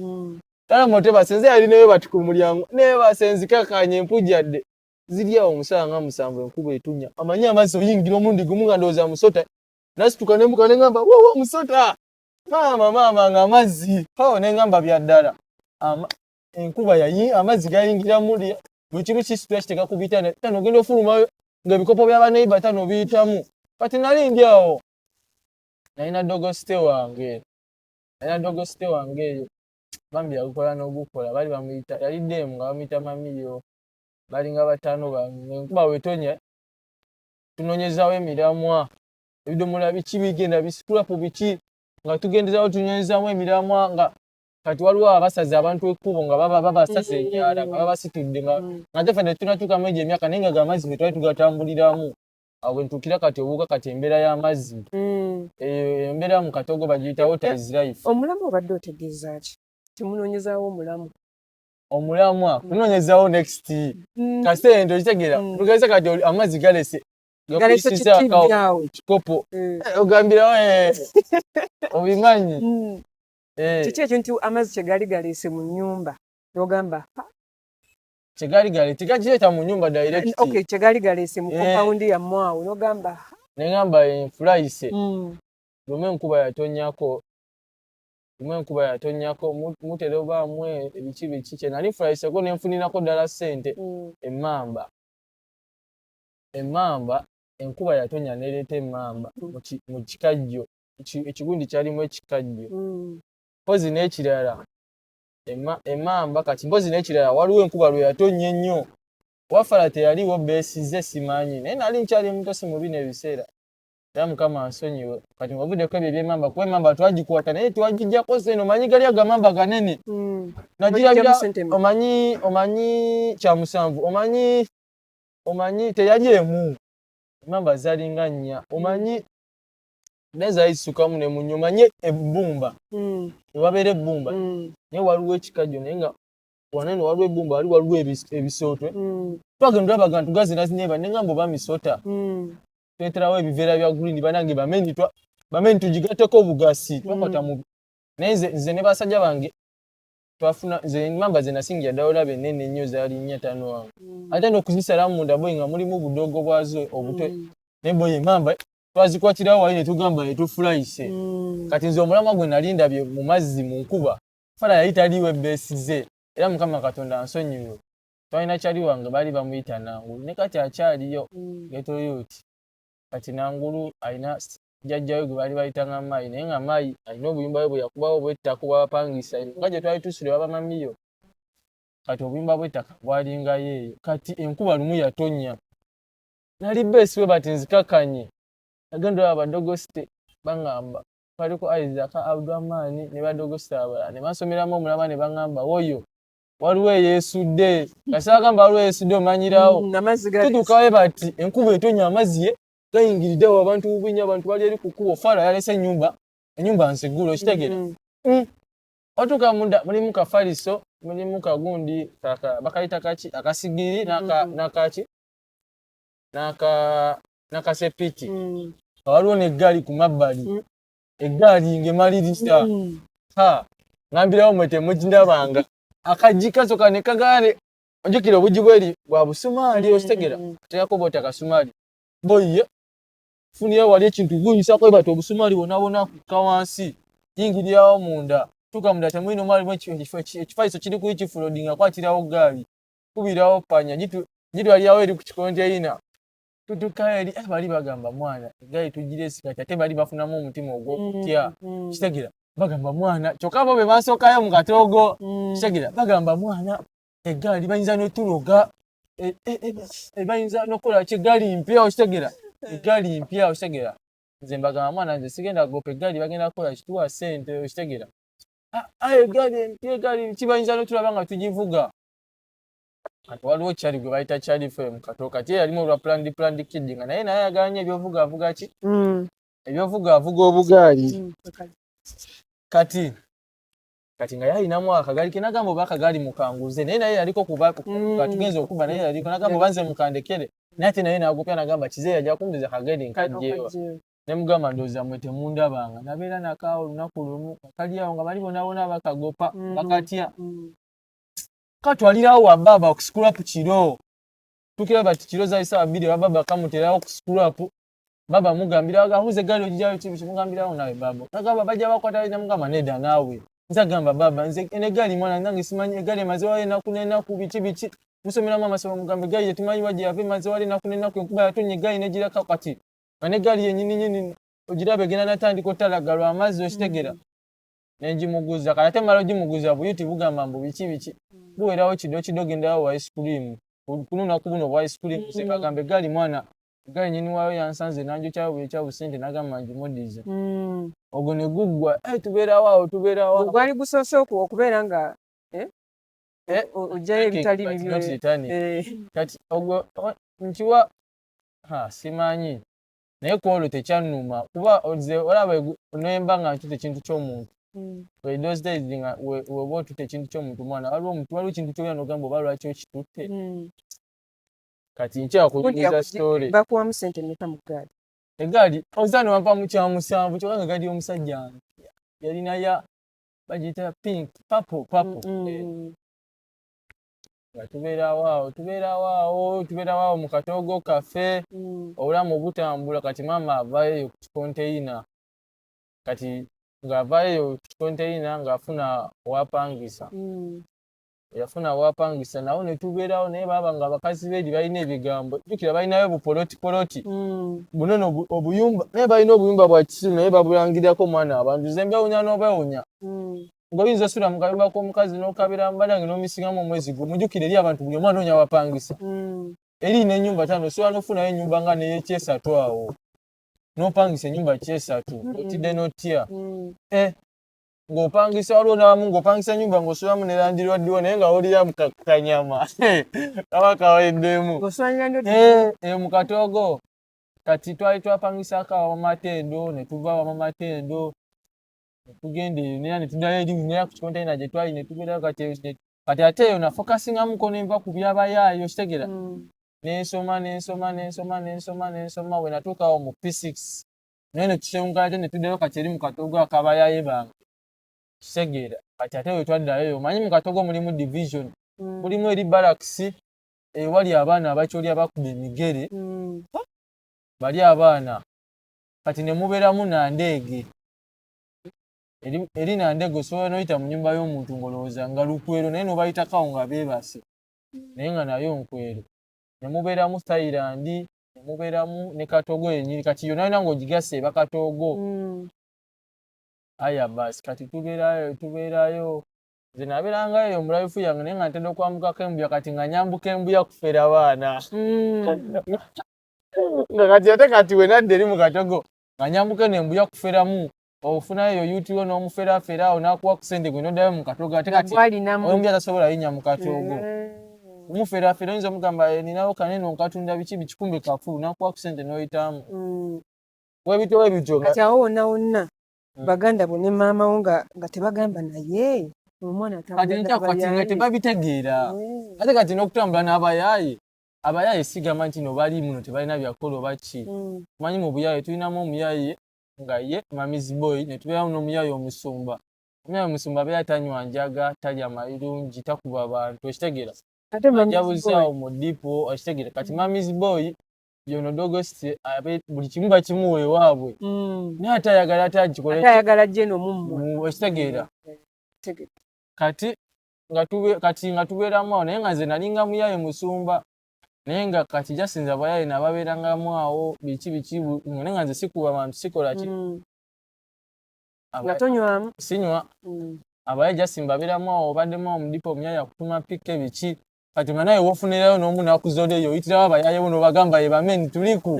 Twali omwo twebase, nze yali newe bati ku mulyango neebase, nzikakanye empujjadde ziri awo. Omusawa nga 7, enkuba etunya, amanyi amazzi oyingira omulundi gumu nga ndowooza musota. Nasituka nembuka neŋŋamba wowo musota, maama maama, nga amazzi ho, neŋŋamba bya ddala enkuba yayi amazzi gayingira muli buli kimu kisitula kiteeka ku bitanda tano, ogenda ofulumayo ng'ebikopo by'abaneiba tano biyitamu. Kati nali ndi awo, nalina dogosite wange, nalina dogosite wange eyo bambi yagukola n'ogukola, bali bamuyita, yali deemu nga bamuyita mamiyo, balinga bataano bange. Enkuba wetonya tunonyezawo emiramwa, ebidomola biki bigenda bisikulapu biki, nga tugendezawo tunyonyezaamu emiramwa. Nga kati waliwo abasaza abantu ekkubo nga baba babasaza enyaala nga babasitudde, nga nga tefe netunatuukamu egyo emyaka, naye nga gamazzi ge twali tugatambuliramu. Awo bwe ntuukira kati obuuka kati embeera y'amazzi, eyo embeera mu katogo bagiyita water is life. Omulamu obadde otegeeza ki? Temunoonyezaawo omulamu? Omulamwa kunoonyezaawo next kasente. Okitegeera? Tugeze kati amazzi galese Galese gakuyisizaako kitibbi awo. Kikopo ogambirawo, obimanyi. Kiki ekyo nti amazzi kyegali galeese mu nnyumba n'ogamba "Ha, Kyegali gale tegakireeta mu nyumba direct. Okay, kyegali galeese mu compound yammwe awo n'ogamba "Ha." Neŋamba enfulayise. Lumu enkuba yatonnyako, lumu enkuba yatonnyako, mutera obaamu ebiki biki, kye nali nfulayiseko nenfunirako ddala ssente. Emmamba, enkuba yatonya nereeta emmamba mu kikajjo, ekigundi kyalimu ekikajjo. Mpozi n'ekirala. Emamba kati mpozi n'ekirala, waliwo enkuba lwe yatonnya ennyo, wafala teyaliwo beesize, simanyi, naye nali nkyali muto, si mubi n'ebiseera, era Mukama ansonyiwe. Kati ngaovuddeko ebyo ebyemamba, kuba emamba twagikwata naye twagijjako sente. Omanyi gali agamamba ganene. Nagirabira. Wagijjamu sente mmeka? Omanyi kyamusanvu, omanyi teyali emu, emamba zalinga nnya, omanyi, naye zaali zisukamu ne munyo. Omanyi ebbumba webabeera ebbumba, naye waliwo ekikajjo, naye nga wanene waliwo ebbumba, waliwo ebisootwe. Twagenda olabaga nti gazinazineba, nengamba oba misota. Tweterawo ebiveera bya green, banange, bameni bameni tugigatteko obugasi, twakwata mu, naye nze ne basajja bange twafuna. Nze emamba ze nasingira ddala olaba ennene ennyo zaali nnya ttaano wange, ate n'okuzisalamu munda boyi nga mulimu budogo bwazo obuto. Naye boyi emamba twazikwatirawo wali ne tugamba ne tufulayise. Kati nze omulamwa gwe nali ndabye mu mazzi mu nkuba, fala yali taliiwo ebbeesize, era Mukama Katonda ansonyiwe. Twalina kyali wange, baali bamuyita Nangulu, ne kati akyaliyo. Getoyoti kati Nangulu alina jjajjawe gwe baali bayitanga Maayi, naye nga Maayi alina obuyumba bwe bwe yakubawo obw'ettaka obwabapangisa nga gye twali tusula babamamiyo. Kati obuyumba bw'ettaka bwalingayo eyo. Kati enkuba lumu yatonnya, nali beesi we bati nzikakanye, nagenda olaba badogosite baŋŋamba, baliko Isaac, Abdurahman ne badogosite abalala, ne bansomeramu omulama ne baŋŋamba, "Woyo waliwo eyeesudde." Kasi bagamba waliwo eyeesudde, omanyirawo. Amazzi gali Tutuukayo bati enkuba etonya, amazzi ye gayingiridde awo, abantu bubi nnyo, abantu bali eri ku kkubo. Faala yalese ennyumba, ennyumba nzigule, okitegeera? Otuuka munda mulimu kafaliso, mulimu kagundi bakayita kaki, akasigiri n'akaki n'akasepiki. Waliwo n'eggaali ku mabbali. Eggaali ng'emaliriza. Ha, ngambirawo mwe temugindabanga, akaggi kasoka ne kagaale. Ojjukira obuggi bweri bwa busumaali, okitegera? Teekako bwoti akasumaali, boye funirawo wali ekintu guyisako bati obusumaali bwonna bwonna kukka wansi, yingirirawo munda. Tuuka munda temulina omwalimu, ekifaliso kiri kuli kifulodinga, kwatirawo gaali, kubirawo panya, gitwalirawo eri ku kikonteyina. Tutuukayo eri, bali bagamba, "Mwana, eggaali tugireesi." Kati ate bali bafunamu omutima ogw'okutya, kitegeera? Bagamba, "Mwana," kyokka bo be basookayo mu katoogo. Kitegeera? Bagamba, "Mwana, eggaali bayinza n'otuloga, bayinza n'okukola ki, eggaali mpya." Okitegeera? Eggaali mpya, okitegeera? Nze mbagamba, "Mwana, nze sigenda kugopa eggaali, bagenda kukola kituwa ssente." Okitegeera? Ah, eggaali empya, eggaali kibayinza n'otulaba nga tugivuga. Kati waliwo kyali gwe bayita kyali fe mu kato, kati ye yalimu olwa planned kid, nga naye ayagala nnyo ebyovuga, avuga ki, ebyovuga, avuga obugaali. Kati nga yalinamu akagaali ke, nagamba, "Oba akagaali mukanguze." Naye yaliko kuba nga tugenza okuba, naye yaliko, nagamba, "Oba nze mukandekere." Naye ate naye nagupya, nagamba, "Kizeeyi ajja kumbuza akagaali nkajjeewa." Ne mugamba, "Ndowooza mwe temundabanga." Nabeera nakaawo olunaku lumu nga kali awo, nga bali bonaabona bakagopa, bakatya. Katwalirawo wa baaba ku scrap kiro, tukira bati kiro zali saawa 2, wa baaba kamuterawo ku scrap. Baba mugambira, "Ahuze eggaali ogijjayo kibi?" Kimugambirawo nawe baba nagamba, "Bajja bakwata." Namugamba, "Nedda naawe." Nze agamba, "Baba, nze eno eggaali mwana nange simanyi, eggaali emaze wali ennaku n'ennaku, biki biki." Musomeramu amasomo, mugamba, "Eggaali tetumanyi wa gye yava, emaze wali ennaku n'ennaku, enkuba yatonnya eggaali negiraka." Kati nga n'eggaali yennyini nyini ogiraba egenda natandika otalagalwa amazzi, okitegera? Nengimuguza. Kati ate mala ogimuguza, buyuti bugamba mbu biki biki, buwerawo kido kido, gendawo wa ice cream kununaku buno bwa ice cream. Nze bagamba, "Eggaali mwana, eggaali nyini waayo yansanze nanjokyawo bwekya busente." Nagamba, "Ngimuddize." Ogwo ne guggwa. Eh, tubeerawo awo, tubeerawo awo. Gwali gusoose okubeera nga ojjayo ebitali But bibyo. Not returning. Kati ogwo nkiwa, ha, simanyi, naye ku olwo tekyannuma, kuba nze olaba nemba nga ntuta ekintu ky'omuntu. Those days nga weba otuta ekintu ky'omuntu, mwana, waliwo omuntu, waliwo ekintu kyolina nogamba oba lwaki okitutte. Kati nkyakunyumiza story. Bakuwamu sente mmeka mu ggaali? Eggaali ozaana wampa mu kyamusanvu, kyokka nga eggaali y'omusajja yalina ya bagiyita pink, purple, purple. Nga tubeerawo awo, tubeerawo awo, tubeerawo awo mu katoogo kaffe. Obulamu butambula. Kati maama avaayo eyo ku kikonteyina, kati ng'avaayo eyo ku kikonteyina ng'afuna wapangisa. Yafuna wapangisa, nawo ne tubeerawo, naye baaba nga abakazi beeri balina ebigambo. Jjukira balinayo bupoloti poloti bunene, obuyumba, naye balina obuyumba bwa kisiru, naye babulangirirako mwana abantu. Nze mbewunya n'obewunya. Ng'oyinza osula mu kayumba k'omukazi n'okabira mubanange n'omisigamu omwezi gwo. Mujjukire eri abantu buli omu anoonya wapangisa. Eri n'ennyumba tano osobola n'ofunayo ennyumba nga neyekyesatu awo n'opangisa ennyumba kyesatu, otidde n'otya. Eh, ng'opangisa waliwo n'abamu ng'opangisa ennyumba ng'osulamu ne landirwaddiwo naye nga wulira kanyama kaba kaweddemu. Eh, eh, mu katogo kati twali twapangisako awamatendo ne tuva awamatendo ne tugenda eyo nera ne tuddayo eri nera ku kikontaina gye twali ne tubeerayo. Kati ate eyo nafokasingamuko nenva ku byabayaayo, kitegeera? Nensoma, nensoma, nensoma, nensoma, nensoma. We natuukawo mu P6 naye ne tusenguka ate ne tuddayo kati eri mu katogo akabayaaye bange, kitegeera? Kati ate we twaddayo, omanyi mu katogo mulimu division, mulimu eri barracks ewali abaana abakyoli abakuba emigere, bali abaana. Kati ne mubeeramu nandeege eri nandege osobola noyita mu nyumba y'omuntu ng'olowooza nga lukwero, naye nobayitakawo nga beebase, naye nga nayo nkwero. Ne mubeeramu Thailand, ne mubeeramu ne katogo yennyini. Kati yonna yonna ng'ogigase eba katogo. Aya basi, kati tubeerayo, tubeerayo. Nze nabeerangayo eyo mu life yange, naye nga ntera okwambukako embuya. Kati nga nyambuka embuya kufera baana, nga kati ate kati we nadda eri mu katogo nga nyambuka eno embuya kuferamu, ofunayo yo yuti yo n'omuferafera awo n'akuwa ku ssente gwe n'oddayo mu katogo. Ate kati Gwalinamu oyo tasobola linnya mu katogo kumuferafera. Oyinza omugamba, "Eh, ninawo kanene nkatunda biki bikikumbe kafu," n'akuwa ku ssente n'oyitamu. Webityo webityo. Kati awo wonna wonna baganda bo ne maama wo nga tebagamba naye omwana Kati atambula nkyakati nga n'abayaaye? Tebabitegeera. Ate kati n'okutambula n'abayaaye, abayaaye sigamba nti no bali muno tebalina byakukola oba ki. Manyi mu buyaaye tulinamu omuyaaye nga ye mummy's boy, ne tubeeramu n'omuyaaye omusumba. Omuyaaye omusumba abeera tanywa njaga, talya mayirungi, takuba bantu, okitegeera? Ate mummy's boy. Ajabuzaawo mu dipo, okitegeera? Kati mummy's boy yono dogosti abe buli kimu bakimuwa ewaabwe, naye ate ayagala ate agikole. Ate ayagala jeno mummwe. Okitegeera? Tegedde. Kati nga tubeeramu awo, naye nga nze nalinga muyaye musumba, naye nga kati jasinze abayaye nababeerangamu awo biki biki, naye nga nze sikuba bantu, sikola ki. Nga tonywamu? Sinywa. Abaye jasimba abeeramu awo, obaddemu awo mudipo, omuyaye akutuma pike biki. Kati nga naye wofunirayo n'omu nakuzola eyo, oyitirawo abayaye bo n'obagamba ye bameni tuliku,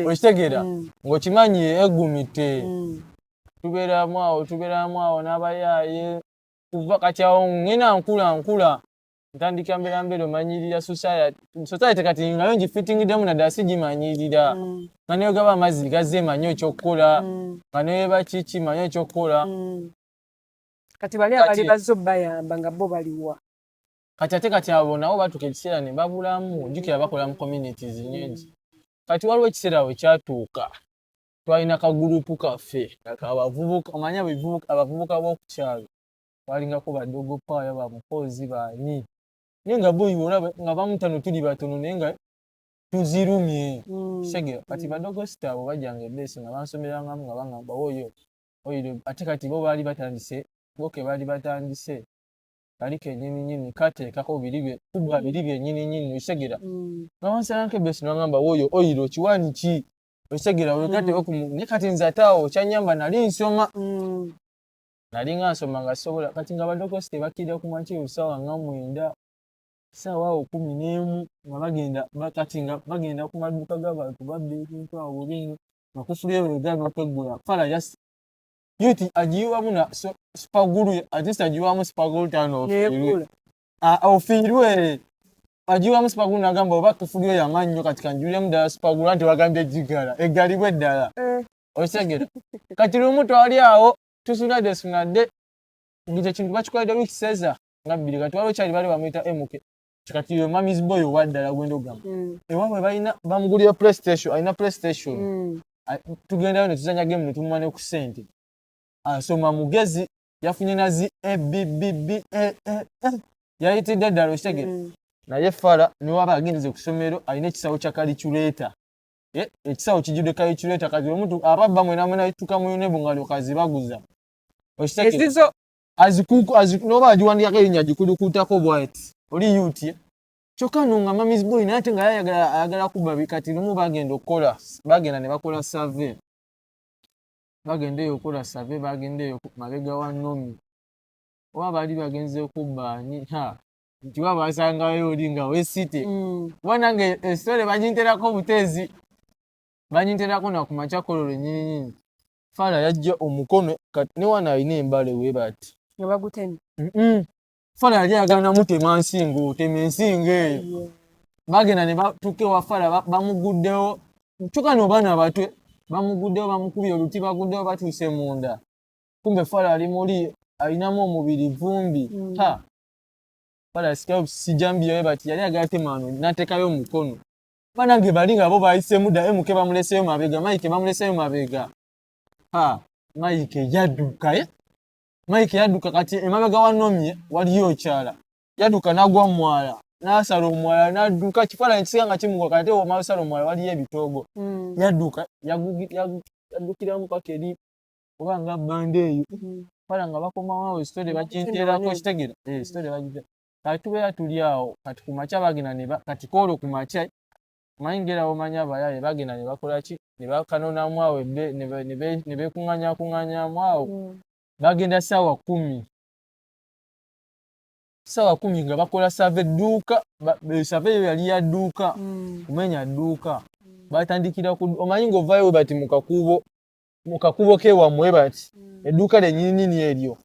okitegeera? Ng'okimanyi egumite. Tubeeramu awo, tubeeramu awo n'abayaaye. Kuva kati awo ngenda nkula nkula, ntandika mbeera mbeera omanyirira society. Society kati nga yo ngifitingiddemu, naddala sigimanyirira, nga neyo gaba amazzi gazze manyi ekyokukola, nga neba kiki manyi ekyokukola. Kati bali abali bazze obbayamba nga bo baliwa? Kati ate kati abo nabo batuuka ekiseera ne babulamu. Jjukira bakola mu communities nyingi. Kati waliwo ekiseera we kyatuuka, twalina kagurupu kaffe nga kabavubuka, omanyi abavubuka b'oku kyalo, twalingako badogo paaya, bamukozi baani, naye nga boyi olaba nga bamutano tuli batono, naye nga tuzirumye. Kitegeera? Kati badogo sita abo bajjanga ebeesi nga bansomerangamu, nga bangamba oyo oyo. Ate kati bo baali batandise boke, baali batandise kali kenyini nyini kateekako biri kuba biri byenyini nyini, okitegeera? Nga bansalanko ebeesi nabangamba oyo oyiro kiwani ki, okitegeera? Wekateeko. Naye kati nze ate awo kyanyamba nali nsoma, nalinga nsoma nga sobola. Kati nga badogosi tebakkirira ku makya ssaawa nga 9, ssaawa awo 11, nga bagenda. Kati nga bagenda ku maduuka g'abantu babba ebintu awo bubi, nga kufulyeyo egaana okweggula fala just yuti agiyiwamu na super glue, at least agiyiwamu super glue tano ofiirwe, ofiirwe. Agiyiwamu super glue nagamba oba kufulyeyo yamannyo, kati kanjuliremu ddala super glue, anti wagambye gigala eggalibwe eddala, okitegeera? Kati lumu twali awo tusunadde sunadde ngekyo ekintu bakikoledde wiiki eza nga 2. Kati waliwo kyali bali bamuyita MK. Kati yo mummy's boy owaddala gwenda ogamba ewaabwe balina bamugulira PlayStation, alina PlayStation. Tugendayo ne tuzanya game ne tumuwa ne ku ssente. Asoma mugezi, yafunye nazi a b b b a a a, yayitidde ddala, okitegeera? Naye fala niwaba agenze ku ssomero alina ekisawo kya calculator, ekisawo kijjudde calculator. Kati omuntu ababba mwena mwena tuka mu UNEB nga alyoka azibaguza, okitegeera? Ezizo. Noba agiwandikako erinnya gikulukutako bwati oli yuti kyokka no nga mummy's boy, naye ate nga yayagala ayagala kubba. Kati lumu bagenda okukola, bagenda ne bakola survey, bagenda eyo okukola survey, bagenda eyo mabega wa Nomi. Oba baali bagenze kubba ani, ha, nti oba basangayo oli nga wesite. Kuba nange esitole baginterako buteezi, baginterako nakumakya kololo nyini nyini. Fala yajja omukono kati ne wano alina embale we bati. Nga bagutemye. Fala yali ayagala namutema nsingo, otema ensingo eyo. Bagenda ne batuuka ewa Fala, bamuguddewo, kyokka no baana batwe bamuguddewo, bamukubye oluti, baguddewo batuuse munda. Kumbe Fala ali muli alinamu omubiri vumbi. Ha! Fala asikayo sijambiya bati yali ayagala tema wano n'ateekayo omukono. Banange bali nga bo bayiseemu dda, MK bamuleseeyo mabega, Mike bamuleseeyo mabega. Ha! Mike yadduka, eh? Mike yadduka kati emabega wa Nomye waliyo okyala. Yadduka n'agwa mu mwala, n'asala omwala n'adduka, kifaananyi kisinga nga kimugwa kati ate w'omala osala omwala waliyo ebitoogo. Yadduka yaddukiramu paka eri oba nga bbanda eyo. Fala nga bakomawo awo story baginteerako, kitegeera? Eh, story bagiteera. Kati tubeera tuli awo, kati ku makya bagenda ne kati kwolwo ku makya omanyi ng'era bw'omanyi abayaaye bagenda ne bakola ki, ne bakanonamu awo ne beekuŋŋaanyakuŋŋaanyaamu awo. Bagenda ssaawa 10. Ssaawa 10 nga bakola survey edduuka, survey eyo yali ya dduuka, kumenya dduuka. Batandikira ku omanyi ng'ovaayo bwe bati mu kakubo k'ewammwe bati, edduuka lyennyini eryo.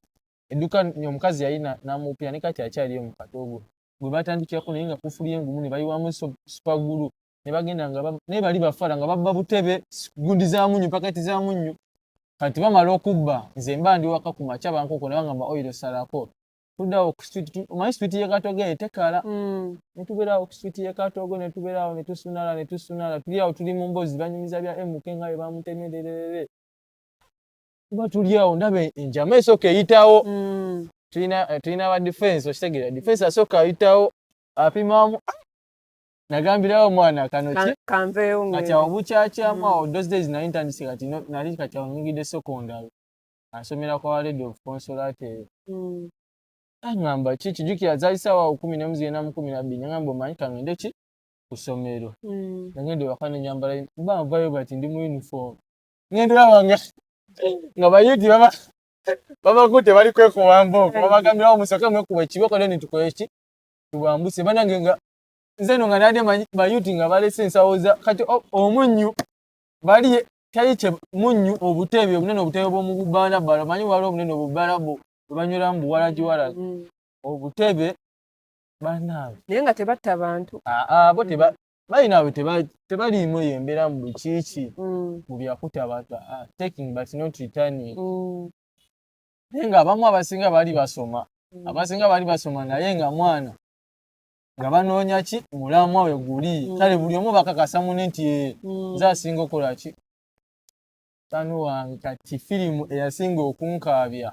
Edduuka omukazi yali n'amupira ne kati akyaliyo mu katoogo. Gwe batandikirako naye nga kufuli engumu ne bayiwamu super glue ne bagenda nga naye bali bafala nga babba butebe, gundi za munnyu, paketi za munnyu. Kati bamala okubba, nze mba ndi waka ku makya bankonkona bangamba oyiro salako. Tuddawo ku street, omanyi street y'e Katogo eyo tekala. Ne tubeera awo ku street y'e Katogo ne tubeera awo ne tusunala ne tusunala, tuli awo tuli mu mboozi banyumiza bya MK nga bwe bamutemye lererere. Tuba tuli awo ndaba enjama esooka eyitawo. Tulina aba defense, okitegeera, defense asooka ayitawo apimamu, nagambirawo omwana kano ki kanveewo. Kati awo bukyakyamu awo, those days nali ntandise kati nali kati awo nyingidde secondary, asomera kwa Lady of Consolata eyo. Aŋŋamba ki kijjukira zaali ssaawa 11 zigenda mu 12, naŋŋamba omanyi kangende ki ku ssomero. Nagenda ewaka ne nyambala, mba nvayo bati ndi mu uniform, ngenda olaba nga bayuti baba babakutte bali kwekuba mbooko, babagambirawo musooke mwekuba ekiboko then tukole ki tubambuse. Banange nga nze no nga nabadde manyi bayuti nga balese ensawo za kati omunnyu bali tali kye munnyu, obutebe obunene, obutebe bw'omu bubbalabbala, omanyi waliwo obunene obubbala bwe banyweramu buwalagiwalagi, obutebe bannange. Naye nga tebatta bantu. Aa, bo teba balina abo tebaliimu eyo embeera mu bukiiki mu byakutta abantu, taking but not returning. Naye ng'abamu abasinga baali basoma, abasinga baali basoma, naye nga mwana nga banoonya ki mulamwa we guli. Kale buli omu bakakasa mune nti nze asinga okukola ki tanu wange. Kati firimu eyasinga okunkaabya,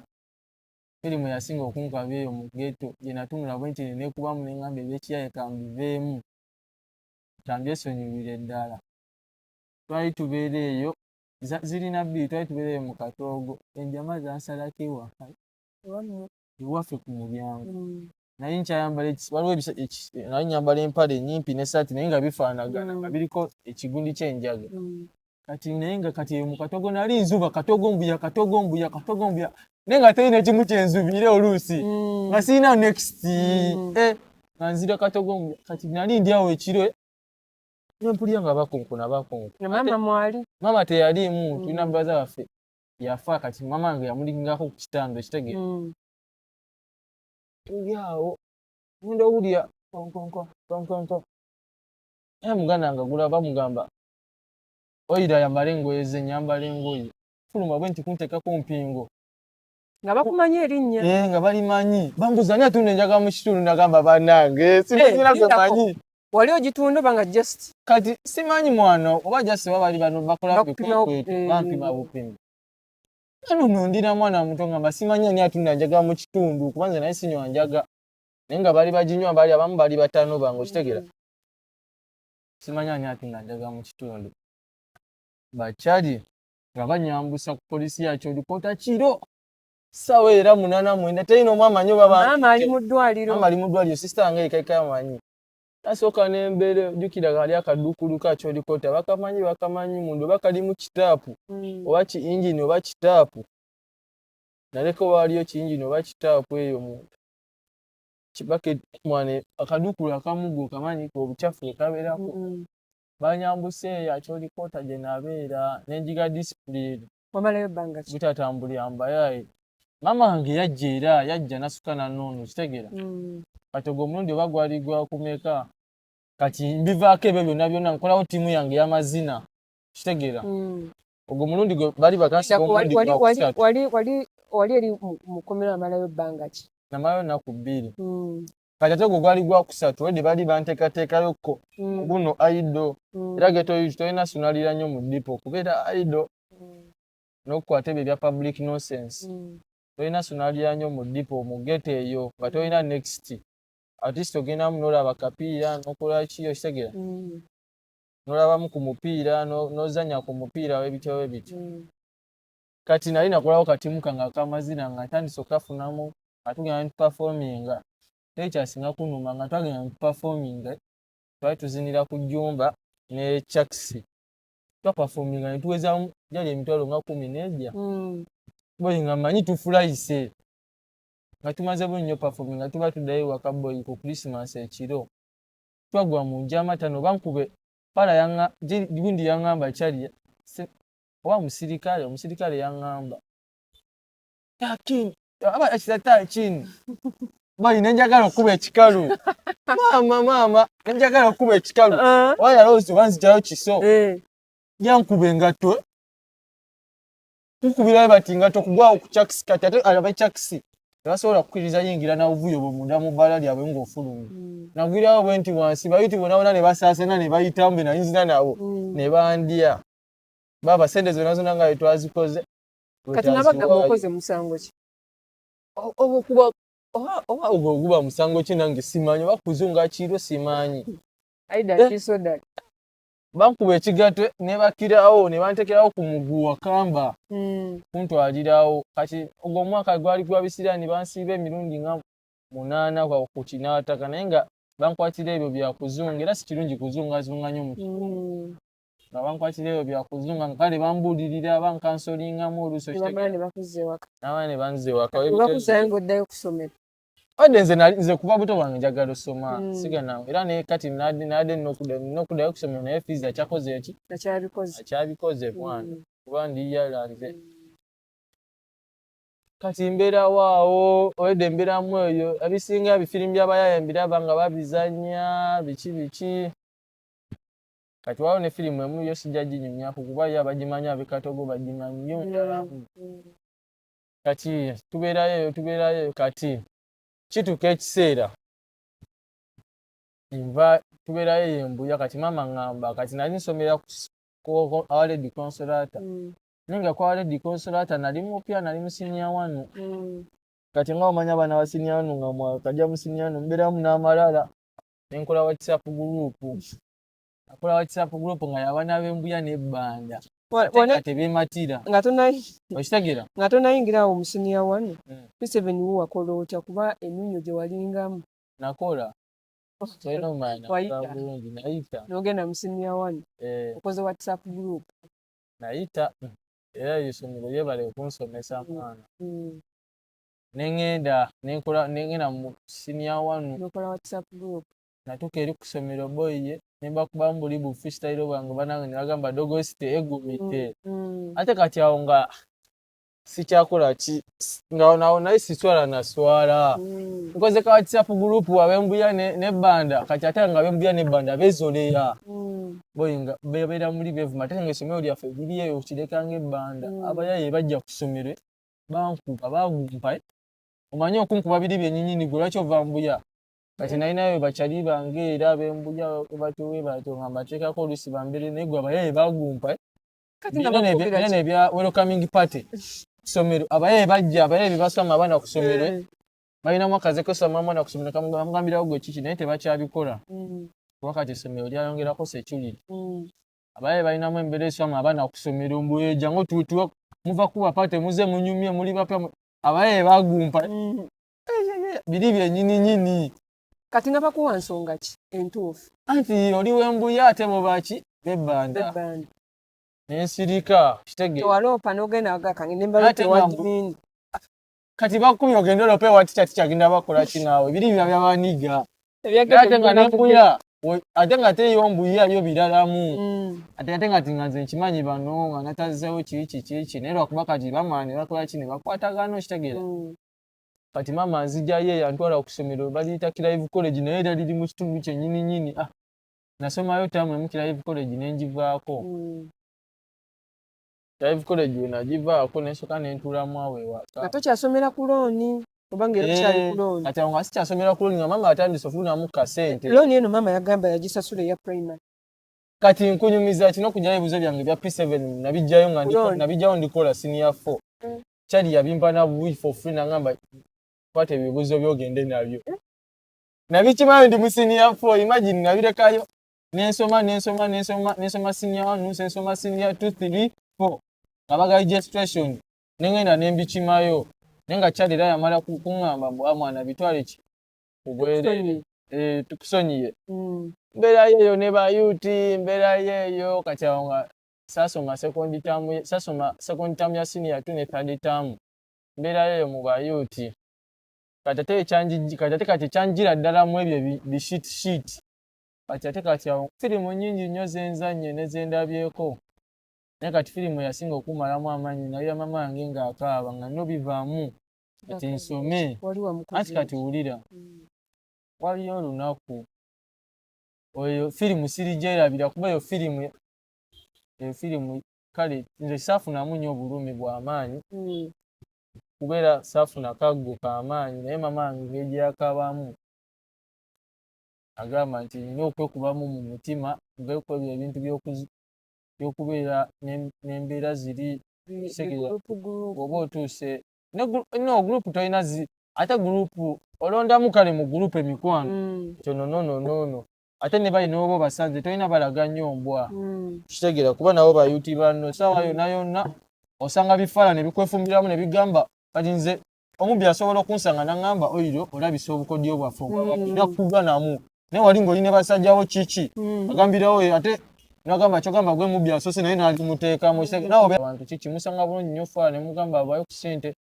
firimu eyasinga okunkaabya eyo mu ghetto gye natunula bwe nti nekubamu neŋŋamba ebyekiyaye kambiveemu, kambyesonyiwire ddala. Twali tubeera eyo zirina bbiri, twali tubeera eyo mu katoogo, enjama zansalako ewaka ewaffe ku mulyango. Naye nkyayambala waliwo naye nyambala empale enyimpi n'essaati naye nga bifaanagana nga biriko ekigundi ky'enjaga. Kati naye nga kati eyo mu katogo nali nzuba katogo mbuya, katogo mbuya, katogo mbuya, naye nga terina ekimu kyenzubire oluusi nga sirina next. Eh, nga nzira katogo mbuya. Kati nali ndi awo ekiro nempulira nga bakonkona bakonkona. Maama mwali? Maama teyaliimu, tulina brother waffe yafa, kati maama wange yamulingako ku kitanda, ekitegeera. Tuli awo ngenda owulira konkonko konkonko, naye muganda wange agula bamugamba oyira ayambale engoye ze, nyambala engoye fuluma bwe nti kunteekako mpingo. Nga bakumanyi erinnya? Eh, nga balimanyi. Bambuuza ani atunda enjaga mu kitundu, nagamba bannange simanyira gwe manyi. Wali ogitunda oba nga just? Kati simanyi mwana oba just oba bali bano bakola bikwekweto, bampima bupimi. Ano no ndina mwana muto ngamba simanyi ani atunda njaga mu kitundu, kuba nze naye sinywa njaga, naye nga bali baginywa bali abamu bali bataano bange, okitegeera. Simanyi ani atunda njaga mu kitundu. Bakyali nga banyambusa ku polisi yakyo olikoota kiro ssaawa era 8 9, terina omu amanyi oba maama ali mu ddwaliro. Maama ali mu ddwaliro, sister wange yekaika amanyi. Nasooka nembeera jjukira kali akaduukulu kakyo olikoota bakamanyi bakamanyi munda oba kalimu kitaapu oba ki engine oba kitaapu. Naleka waaliyo kiyingi oba kitaapu eyo mu kibaketi mwana akadukulu akamugo kamanyi obukyafu ekabeerako. Banyambuse eyo Acholi Quarter gye nabeera nenjiga discipline. Wamalayo bbanga ki? Butatambulira mbayaye. Maama wange yajja era yajja nasuka nanoono kitegeera. Kati ogwo omulundi oba gwali gwa kumeka, kati mbivaako ebyo byonna byonna, nkolawo ttiimu yange ey'amazina, kitegeera. Ogwo omulundi gwe bali bakansiba omulundi gwakusatu. Wali eri mu kkomera wamalayo bbanga ki? Namalayo nnaku 2. Kati ate ogwo gwali gwakusatu, already bali banteekateekayokko guno idle. Era ghetto youth tolina sunalira nnyo mu ddipo kubeera idle n'okukwata ebyo ebya public nonsense. Tolina sunalira nnyo mu ddipo mu ghetto eyo nga tolina next. At least ogendamu n'olaba kapiira n'okola ki, okitegeera? N'olabamu ku mupiira, n'ozannya ku mupiira webityo webityo. Kati nali nakolawo katimu kange ak'amazina nga ntandise okukafunamu nga tugenda ne tuperforminga. Teri kyasinga kunnuma nga twagenda ne tuperforminga, twali tuzinira ku jjumba ne Chucks. Twaperforminga ne tuwezaamu gyali emitwalo nga 10. Boy nga mmanyi tufulayise. Nga tumaze bulungi nnyo performinga tuba tuddayo ewaka boy ku Christmas ekiro. Twagwa mu njama ttaano bankube pala gundi yaŋŋamba kyali oba musirikale, omusirikale yaŋŋamba aba ekirata kini boy ne njagala okuba ekikalu. Maama maama ne njagala okuba ekikalu. Oba yalowooza oba nzigyayo kiso. Yankuba engatto. Kukubirayo bati engatto kugwawo ku Chucks, kati ate aba Chucks tebasobola kukkiriza yingira na buvuyo bwe munda mu bbaala lyabwe ng'ofulumye. Nagwirawo bwe nti wansi bayiti bonna bonna ne basaasana ne bayitamu be nayinzira nabo ne bandya. Baaba ssente zonna zonna nga bwe twazikoze. Kati nga bagamba okoze musango ki? Oba oba ogwo guba musango ki nange simanyi, oba kuzunga kiro simanyi. Aida kisoda. Bankuba ekigatwe ne bakirawo ne bantekerawo ku muguwa kamba kuntwalirawo. Kati ogwo omwaka gwali gwa bisiraani, bansiiba emirundi nga 8 ku kinaataka, naye nga bankwatira ebyo bya kuzunga, era si kirungi kuzungazunga nnyo mu nga bankwatira ebyo bya kuzunga, kale bambuulirira bankansolingamu oluusi. Bamala ne bakuzza ewaka. Nabamala ne banzza ewaka. Bakuzzayo ng'oddayo ku ssomero. Wadde nze nze kuva buto bwange njagala osoma, sigana era naye kati nadde n'okuddayo ku ssomero, naye fees akyakoze eki? Akyabikoze. Akyabikoze mwana, kuba ndiyala nze. Kati mbeerawo awo olwedde mbeeramu eyo, ebisinga bifirimu by'abayaaye mbiraba nga babizannya biki biki. Kati waliwo ne firimu emu yo sijja ginyumyako kuba yo abagimanyi ab'e Katogo bagimanyi yo ndalamu. Kati tubeerayo eyo tubeerayo eyo, kati kituuka ekiseera nva tubeerayo eyo embuya. Kati maama ŋŋamba, kati nali nsomera ku Our Lady Consolata, naye nga ku Our Lady Consolata nali mupya, nali mu senior one. Kati nga omanyi abaana ba senior one nga mwakajja mu senior one mubeeramu n'amalala, ne nkola WhatsApp group. Nakola WhatsApp group nga y'abaana b'embuya n'ebbanda. Ate nga tebeematira. Okitegeera? Nga tonayingira awo mu senior one, P7 wo wakola otya kuba eminnyo gye walingamu? Nakola. Tolina omanya nakola bulungi, nayita. N'ogenda mu senior one. Okoze WhatsApp group. Nayita. Era eryo essomero lyebale okunsomesa mwana. Ne ŋŋenda ne nkola ne ŋŋenda mu senior one. N'okola WhatsApp group. Natuuka eri ku ssomero boy ye ne mbakubamu buli bu freestyle bwange bannange ne bagamba dogosite egumite. Ate kati awo nga sikyakola ki nga nawo naye siswala naswala. Nkoze ka WhatsApp group ab'embuya n'ebbanda, kati ate nga ab'embuya n'ebbanda beezoleya. Boy nga bebeera muli beevuma, ate nga essomero lyaffe liri eyo Kireka ng'ebbanda. Abayaaye bajja ku ssomero bankuba bagumpa, omanyi okunkuba biri byennyinnyini gwe lwaki ova mbuya? Kati nalinayo bakyali bange era ab'embuya batyo bwe batyo nga mbateekako oluusi bambeere, naye gwe abayaaye bagumpa. Bino ebya welcoming party ssomero, abayaaye bajja, abayaaye be basoma abaana ku ssomero balinamu akaze kosoma omwana ku ssomero bamugambirawo gwe kiki, naye tebakyabikola kuba kati essomero lyayongerako security. Abayaaye balinamu embeera esoma abaana ku ssomero mbu jangu tutuwe muva kuba party muze munyumye muli bapya, abayaaye bagumpa biri byennyini nnyini. Kati nga bakuwa nsonga ki entuufu? Anti oli w'embuya ate bo baki b'ebbanda. Nensirika kitegeera. Tewaloopa n'ogenda aga kange ne mbaloopa ewa Jimini. Kati bakumi ogende olope wa teacher, teacher agenda bakola ki naawe? Biri bya byabaniga. Ate nga nembuya, ate nga teyo mbuya yo biralamu. Ate nga tinga nze nkimanyi bano nga natazeewo kiki kiki, naye lwakuba kati bamala ne bakola ki ne bakwatagana, okitegeera. Kati maama nzijayo eyo antwala ku ssomero baliyita Clive College, naye era liri mu kitundu kyennyini nnyini. Ah, nasomayo taamu emu Clive College ne ngivaako. Clive College we nagivaako ne nsooka ne ntuulamu awo ewaka. Nga tokyasomera ku looni oba nga era okyali ku looni? Kati awo nga sikyasomera ku looni, nga maama atandise okufunamu kasente. Looni eno maama yagamba yagisasula eya primary. Kati nkunyumiza kino, okugyayo ebibuuzo byange ebya P7 nabijjayo nga nabijjayo ndikola senior 4. Kyali yabimpa na buwi for free, nangamba kwata ebibuuzo byogende nabyo. Nabikimayo ndi mu senior 4, imagine. Nabirekayo nensoma nensoma nensoma nensoma senior 1, nensoma senior 2, 3, 4 nga baga registration, nengenda nembikimayo, naye nga kyali era yamala kuŋŋamba mbu mwana bitwale ki kubwereere, tukusonyiye. Mbeerayo eyo ne bayuti, mbeerayo eyo. Kati awo nga saasoma second term, saasoma second term ya senior 2 ne third term, mbeerayo eyo mu bayuti. Kati ate ekyanjiji, kati ate kati ekyanjira ddala mu ebyo bi shit shit, kati ate kati awo firimu nnyingi nnyo zenzannye ne zendabyeko, naye kati firimu yasinga okumalamu amaanyi naye mama wange ng'akaaba nga nno bivaamu kati nsome. Anti kati wulira, waliyo olunaku oyo firimu sirigyerabira, kuba eyo firimu, eyo firimu kale nze saafunamu nnyo obulumi bw'amaanyi kubeera saafuna kaggo k'amaanyi, naye mama wange engeri gye yakabamu agamba nti nina okwekubamu mu mutima nve ku ebyo ebintu by'okubeera n'embeera ziri bw'oba otuuse no group tolina ate group olondamu kale mu group emikwano kyono nono nono, ate ne bali n'oba obasanze tolina balaga nnyo mbwa, kitegeera, kuba nabo bayuti banno saawa yonna yonna osanga bifaala ne bikwefumbiramu ne bigamba kati nze omubbi asobola okunsanga naŋŋamba oyiro olabisa obukodyo bwaffe nakugwa namu, naye wali ng'oli ne basajjawo kiki agambirawo ate nagamba kyogamba gwe mubbi asoose naye n'alimuteekamu nawe abantu kiki musanga bulungi nnyo faala ne mugamba abayo ku ssente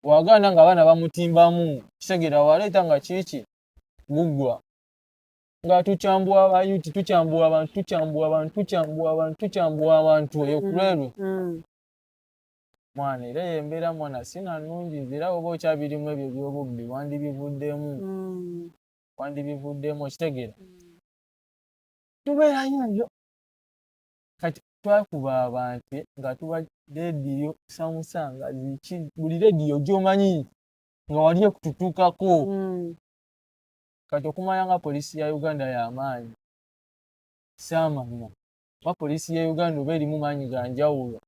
wagaana nga abaana bamutimbamu, kitegeera, waleeta nga kiki guggwa nga tukyambuwa abayuti, tukyambuwa abantu, tukyambuwa abantu, tukyambuwa abantu, tukyambuwa abantu eyo ku lwerwe. Mwana era eyo embeera mwana sina nnungi nze era oba okyabirimu ebyo ebyobubbi wandibivuddemu, wandibivuddemu, okitegeera. Tubeerayo eyo kati twakuba abantu nga tuba rediyo samusanga ziki buli rediyo gy'omanyi nga wali ekututuukako. Kati okumanya nga poliisi ya Uganda y'amaanyi saamanya oba poliisi ya Uganda oba erimu maanyi ga njawulo.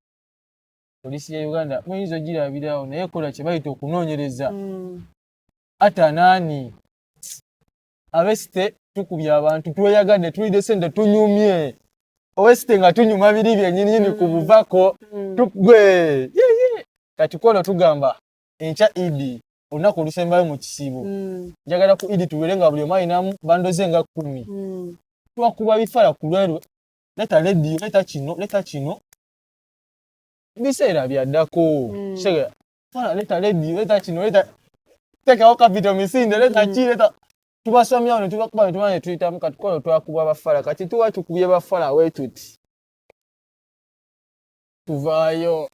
Poliisi ya Uganda muyinza ogirabirawo naye ekola kye bayita okunoonyereza. Ata naani abesite tukubye abantu tweyagadde tulidde sente tunyumye owesite nga tunyuma biri byennyininyini ku buvako tugwe kati kwono tugamba enkya Idi, olunaku olusembayo mu kisiibo, njagala ku Idi tubeere nga buli omu alinamu bandoze nga 10. Twakuba bifala ku lwerwe, leta lediyo, leta kino, leta kino, biseera byaddako. Fala leta lediyo, leta kino, leta teekawo kapito misinde, leta ki, leta tubasomyawo ne tubakuba ne tumala ne tuyitamu. Kati kono twakuba bafala, kati tuba tukubye bafala wetuti tuvaayo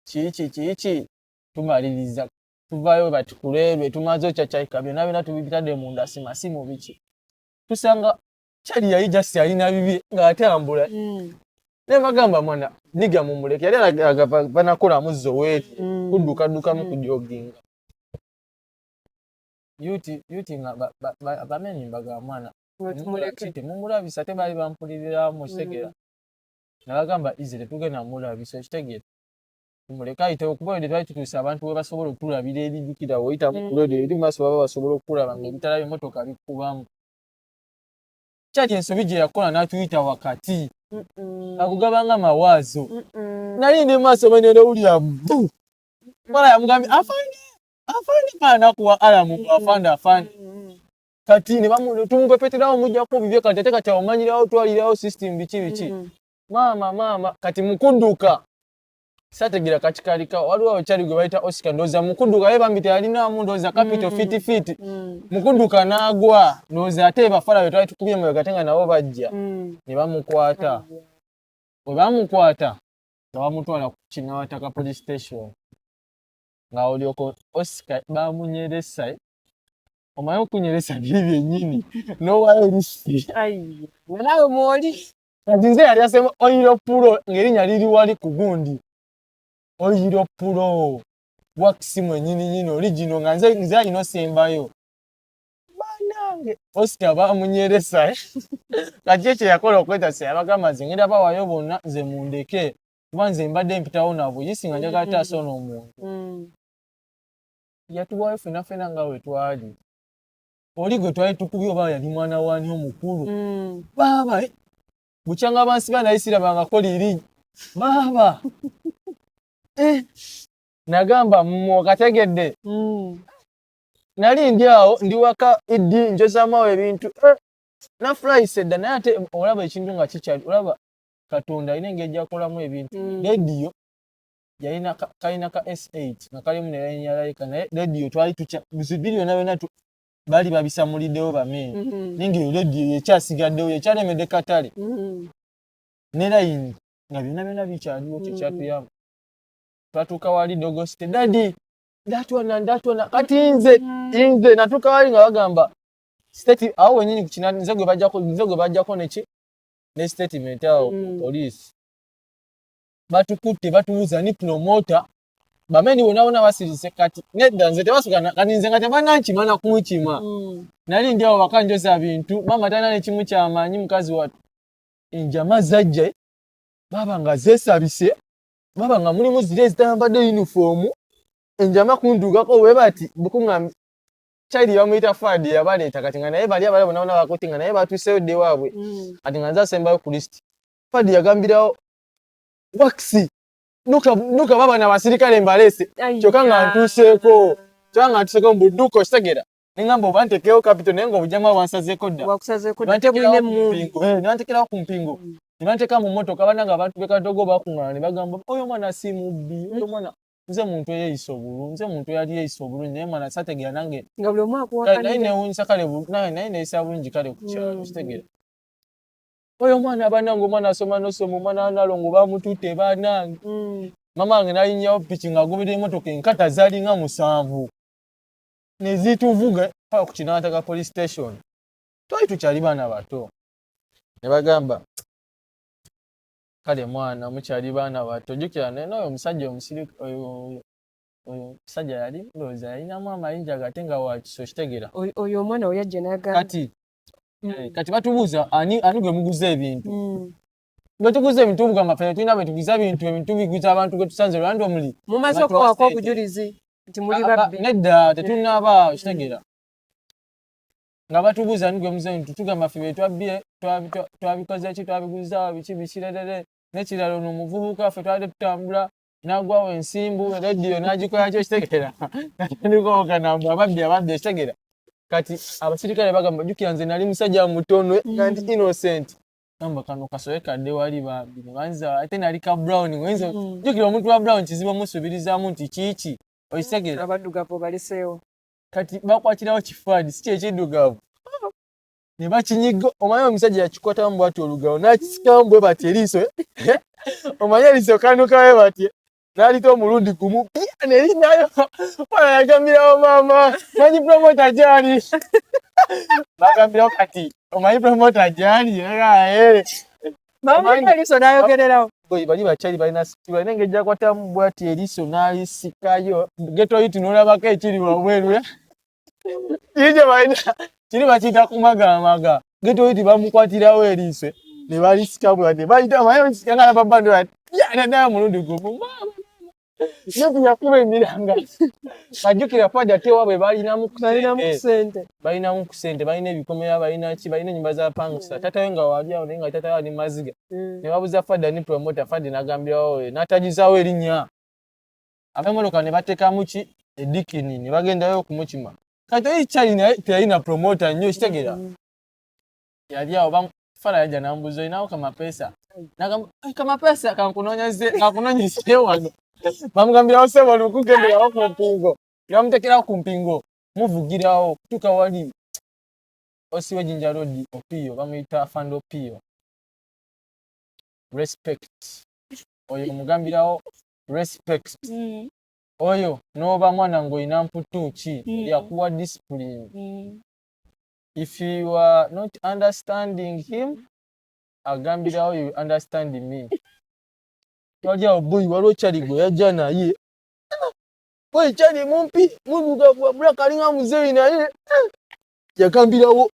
kiki kiki tumaliriza tuvaayo bati kulwerwe tumaze okyakyayika byonna byonna tubitadde munda simasimu biki tusanga kyali yali just alina bibi ng'atambula. Naye bagamba mwana niga mumuleke yali alaga banakolamu zoweeri kuddukaddukamu kujoginga yuti yuti nga bamenyi mbagamba mwana temumulabisa ate baali bampuliriramu, okitegeera. Nabagamba ize tetugenda mulabisa, okitegeera, tumuleke ayitewo kuba ede twali tutuuse abantu we basobola otulabira ebijjukira oyitamu ku lwedi eri maaso baba basobola okukulaba nga ebitala by'emmotoka bikubamu. Kyali ensobi gye yakola n'atuyita wakati akugabanga mawaazo nali ndi maaso benenewulira bu mala yamugambye afande afande paanakuwa alamu afande afande. Kati tumupepeterawo mujjako bibye kati ate kati awomanyirawo twalirawo system biki biki maama maama kati mukudduka. Sategeera kakikalika waliwo abakyali gwe bayita Oscar ndowooza mukuduka ye bambi teyalinaamu ndowooza capital fiti fiti mukuduka n'agwa ndowooza ate bafala be twali tukubye mabega ate nga nabo bajja ne bamukwata. Bwe bamukwata nga bamutwala ku Kinawataka police station nga olyoka Oscar bamunyeresa. Omanyi okunyeresa biri byennyini n'owaayo lisiti. Nga naawe mwoli. Kati nze yali asema oil pulo ng'erinnya liri wali ku gundi oil pulo wax mwennyini nyini original nga nze nze alina osembayo. Bannange Oscar bamunyeresa. Kati ekyo yakola okwetasa yabagamba nze ngenda bawayo bonna nze mundeke kuba nze mbadde mpitawo na buyisi nga njagala taasa ono omuntu. Yatuwaayo ffenna ffenna nga we twali. Oli gwe twali tukubye oba yali mwana waani omukulu. Baaba bukyanga bansiba naye sirabangako liri. Baaba nagamba mmwe okategedde. Nali ndi awo ndi waka iddi njozaamu awo ebintu nafulayise dda naye ate olaba ekintu nga kikyali olaba Katonda alina engeri gy'akolamu ebintu. Lediyo yalina kalina ka S8 nga kalimu ne layini ya Laika naye lediyo twali tukya biri byonna byonna baali babisamuliddewo bame naye ng'eyo lediyo yekyasigaddewo yekyalemedde katale ne layini nga byonna byonna bikyaliwo kyekyatuyamba. Twatuuka wali dogosite dadi ndatwana ndatwana kati nze nze natuuka wali nga bagamba state awo wenyini kukina nze gwe bajjako nze gwe bajjako neki ne statement awo police batukutte batubuuza ni promoter bameni bonna bonna basirise kati nedda nze tebasukana kati nze nga tebanankima na kunkima. Nali ndi awo waka njoza bintu maama talina nekimu kyamaanyi mukazi wattu enjama zajja baaba nga zeesabise baba nga mulimu ziri ezitayambadde yunifoomu enjama kuntuukako bwe bati bukuŋŋamba Charlie bamuyita Fadi yabaleeta kati nga naye bali abalala bonna bonna bakuti nga naye batuuseyo dda ewaabwe kati nga nze asembayo ku list. Fadi yagambirawo wax nuka nuka baba na basirikale mbaleese kyokka nga ntuuseeko kyokka nga ntuuseeko mbu dduka okitegeera ne ŋŋamba oba ntekeewo capital naye ng'obujama bwansazeeko dda. Bwakusazeeko dda tebulina emmundu. Ne banteekerawo ku mpingu ne banteeka mu mmotoka bannange abantu b'e Kadogo bakuŋŋaana ne bagamba oyo omwana si mubbi oyo omwana nze muntu eyeeyisa obulungi nze muntu eyali yeeyisa obulungi naye mwana sategeera nange nga buli omu akuwakanira. Naye neewuunyisa kale naye neeyisa bulungi kale ku kyalo okitegeera. Oyo omwana bannange omwana asoma n'osoma omwana Nalongo bamututte bannange. Maama wange n'alinnyawo ppiki ng'agoberera emmotoka enkata zaalinga 7 ne zituvuga paka ku Kinawataka police station. Twali tukyali baana bato. Ne bagamba kale mwana mukyali baana bato jjukira naye n'oyo omusajja omusirikale oyo omusajja yali ndowooza yalinamu amayinja gate nga wa kiso okitegeera. Oyo omwana we yajja n'agamba. Kati kati batubuuza ani ani gwe muguza ebintu. Bwe tuguza ebintu tugamba ffe tulina bwe tuguza bintu ebintu biguza abantu gwe tusanze randomly. Mumaze okuwaako obujulizi nti muli babbi. Nedda tetunnaba okitegeera. Nga batubuuza ani gwe muguza ebintu tugamba ffe bye twabbye twabikoze ki twabiguza biki biki rerere n'ekirala ono omuvubuka ffe twabadde tutambula n'agwawo ensimbu rediyo n'agikola ki okitegeera natandika okugamba ababbi ababbi okitegeera. Kati abasirikale bagamba jjukira nze nali musajja mutono nga ndi innocent. Gamba kano kasobe kadde wali bambi ne banza ate nali ka brown oyinza jjukira omuntu wa brown kizibu omusuubirizaamu nti kiiki okitegeera. Abaddugavu obaleseewo. Kati bakwatirawo kifaananyi si kyekiddugavu ne bakinyiga omanyi omusajja yakikwatamu bw'ati olugalo n'akisikamu bwe bati eriiso omanyi eriiso kanuka bwe bati n'alita omulundi gumu pya ne liddayo mwana yagambirawo maama manyi promota gy'ali bagambirawo kati omanyi promota gy'ali maama eriiso n'ayogererawo bali bakyali balina situla naye engeri gy'akwatamu bw'ati eriiso n'alisikayo ghetto youth n'olabako ekiri wabweru kiri kye balina kiri bakiyita kumagamaga ghetto youth bamukwatirawo eriiso ne balisika bwati bayita omanyi olisika nga nababando naddayo omulundi gumu maama Yesu yakuba emiranga kajjukira fadi ate ewaabwe balinamu kusente balinamu ku ssente balina ebikomera balina ki balina ennyumba za pangisa taata we nga wali awo naye nga taata we ali maziga ne babuza fadi ani promota fadi n'agambirawo n'atagizaawo erinnya ab'emmotoka ne bateekamu ki edikini ne bagendayo okumukima kati oyi kyali naye teyalina promota nnyo kitegeera yali awo. Fala yajja nambuuza, "Olinawo kamapesa?" Nagamba, "Kamapesa kankunoonyeze, kankunoonyeze wano." Bamugambirawo, "Sebo, lukugenderawo ku mpingo." Bamutekerawo ku mpingo, muvugirawo kutuuka wali OC we Jinja Road, Opio, bamuyita Afande Opio. Respect, oyo omugambirawo respect. Oyo n'oba mwana ng'olina mputu ki, yakuwa discipline. If you are not understanding him, agambirawo, "You understand me?" Wali awo boy, waliwo kyali gwe yajja naye, boy kyali mumpi, muddugavu, wabula kalinga muzeeyi, naye yagambirawo,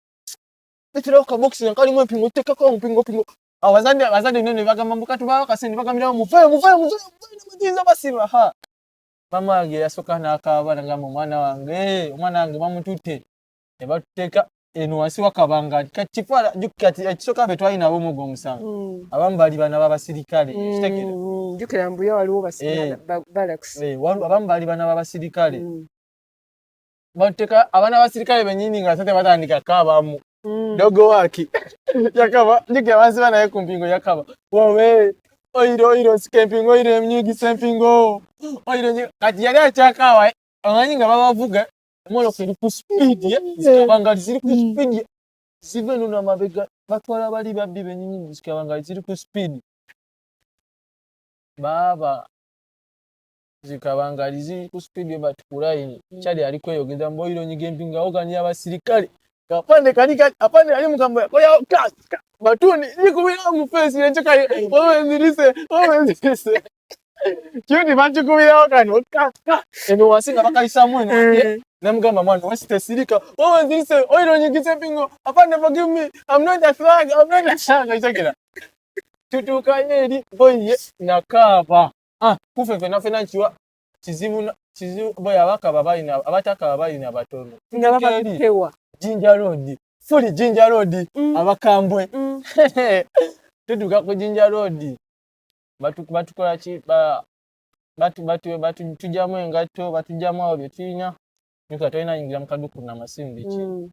"Leterawo kabokisi nga kalimu empingo, tekako mpingo pingo." Abazadde nno ne bagamba mbu katubawo kasente. Bagambirawo, "Muveeyo, muveeyo, muveeyo, muveeyo, muyinza basiba." Ha, mama wange yasooka n'akaaba, nagamba, "Omwana wange, omwana wange bamututte." Ne batuteeka eno wansi wakabanga kakifala. Kati ekisooka, be twali nabo omugwa omusango, abamu bali bana b'abasirikale, kitegere. Jjukira mbuya waliwo barracks. Abamu baali bana b'abasirikale. Batuteeka abaana b'abasirikale bennyini nga ate batandika kaabamu. Dogo waki yakaba, njukira bansiba naye ku mpingo, yakaba, "Wowe oyiro, oyiro, nsika empingo, oyiro enyigisa empingo, oyiro." Kati yali akyakaawa, omanyi nga babavuga emotoka eri ku speed, zikabangali ziri ku speed, ziva eno namabega, batwala bali babbi bennyini, zikabangali ziri ku speed, baaba zikabangali ziri ku speed, bati ku line. Kyali ali kweyogeza mbu, "Oyiro, nyiga empingo," awoganira abasirikale. Kapande kali apande ali mukamba koya batuni nikubira mu face enjoka, "Wowe nzirise, wowe nzirise." Kyuti bakikubirawo kano ka ka eno wansi nga bakayisamu eno. Namugamba, "Mwana wasi tesirika, wowe nzirise, oyiro nyigisa empingo, afande forgive me, I'm not a thug, I'm not a thug." Kitegera tutuukayo eri, boy nakaaba, ah, kufe fena fena nkiwa kizibu kizibu. Boy abakaba balina, abatakaba balina batono. Nga babapewa. Jinja Road, fuli Jinja Road. Abakambwe. Tutuuka ku Jinja Road, batukola ki? Tujjamu engatto, batujjamu awo bye tulina, nyuka tolina yingira mu kaduukulu namasimu biki.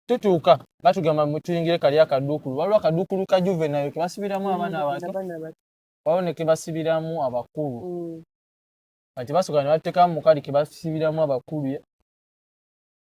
Tutuuka batugamba tuyingire kali akaduukulu. Waliwo akaduukulu ka juvenile ke basibiramu abaana abato, waliwo ne ke basibiramu abakulu. Kati basooka ne batuteekamu mu kali ke basibiramu abakulu.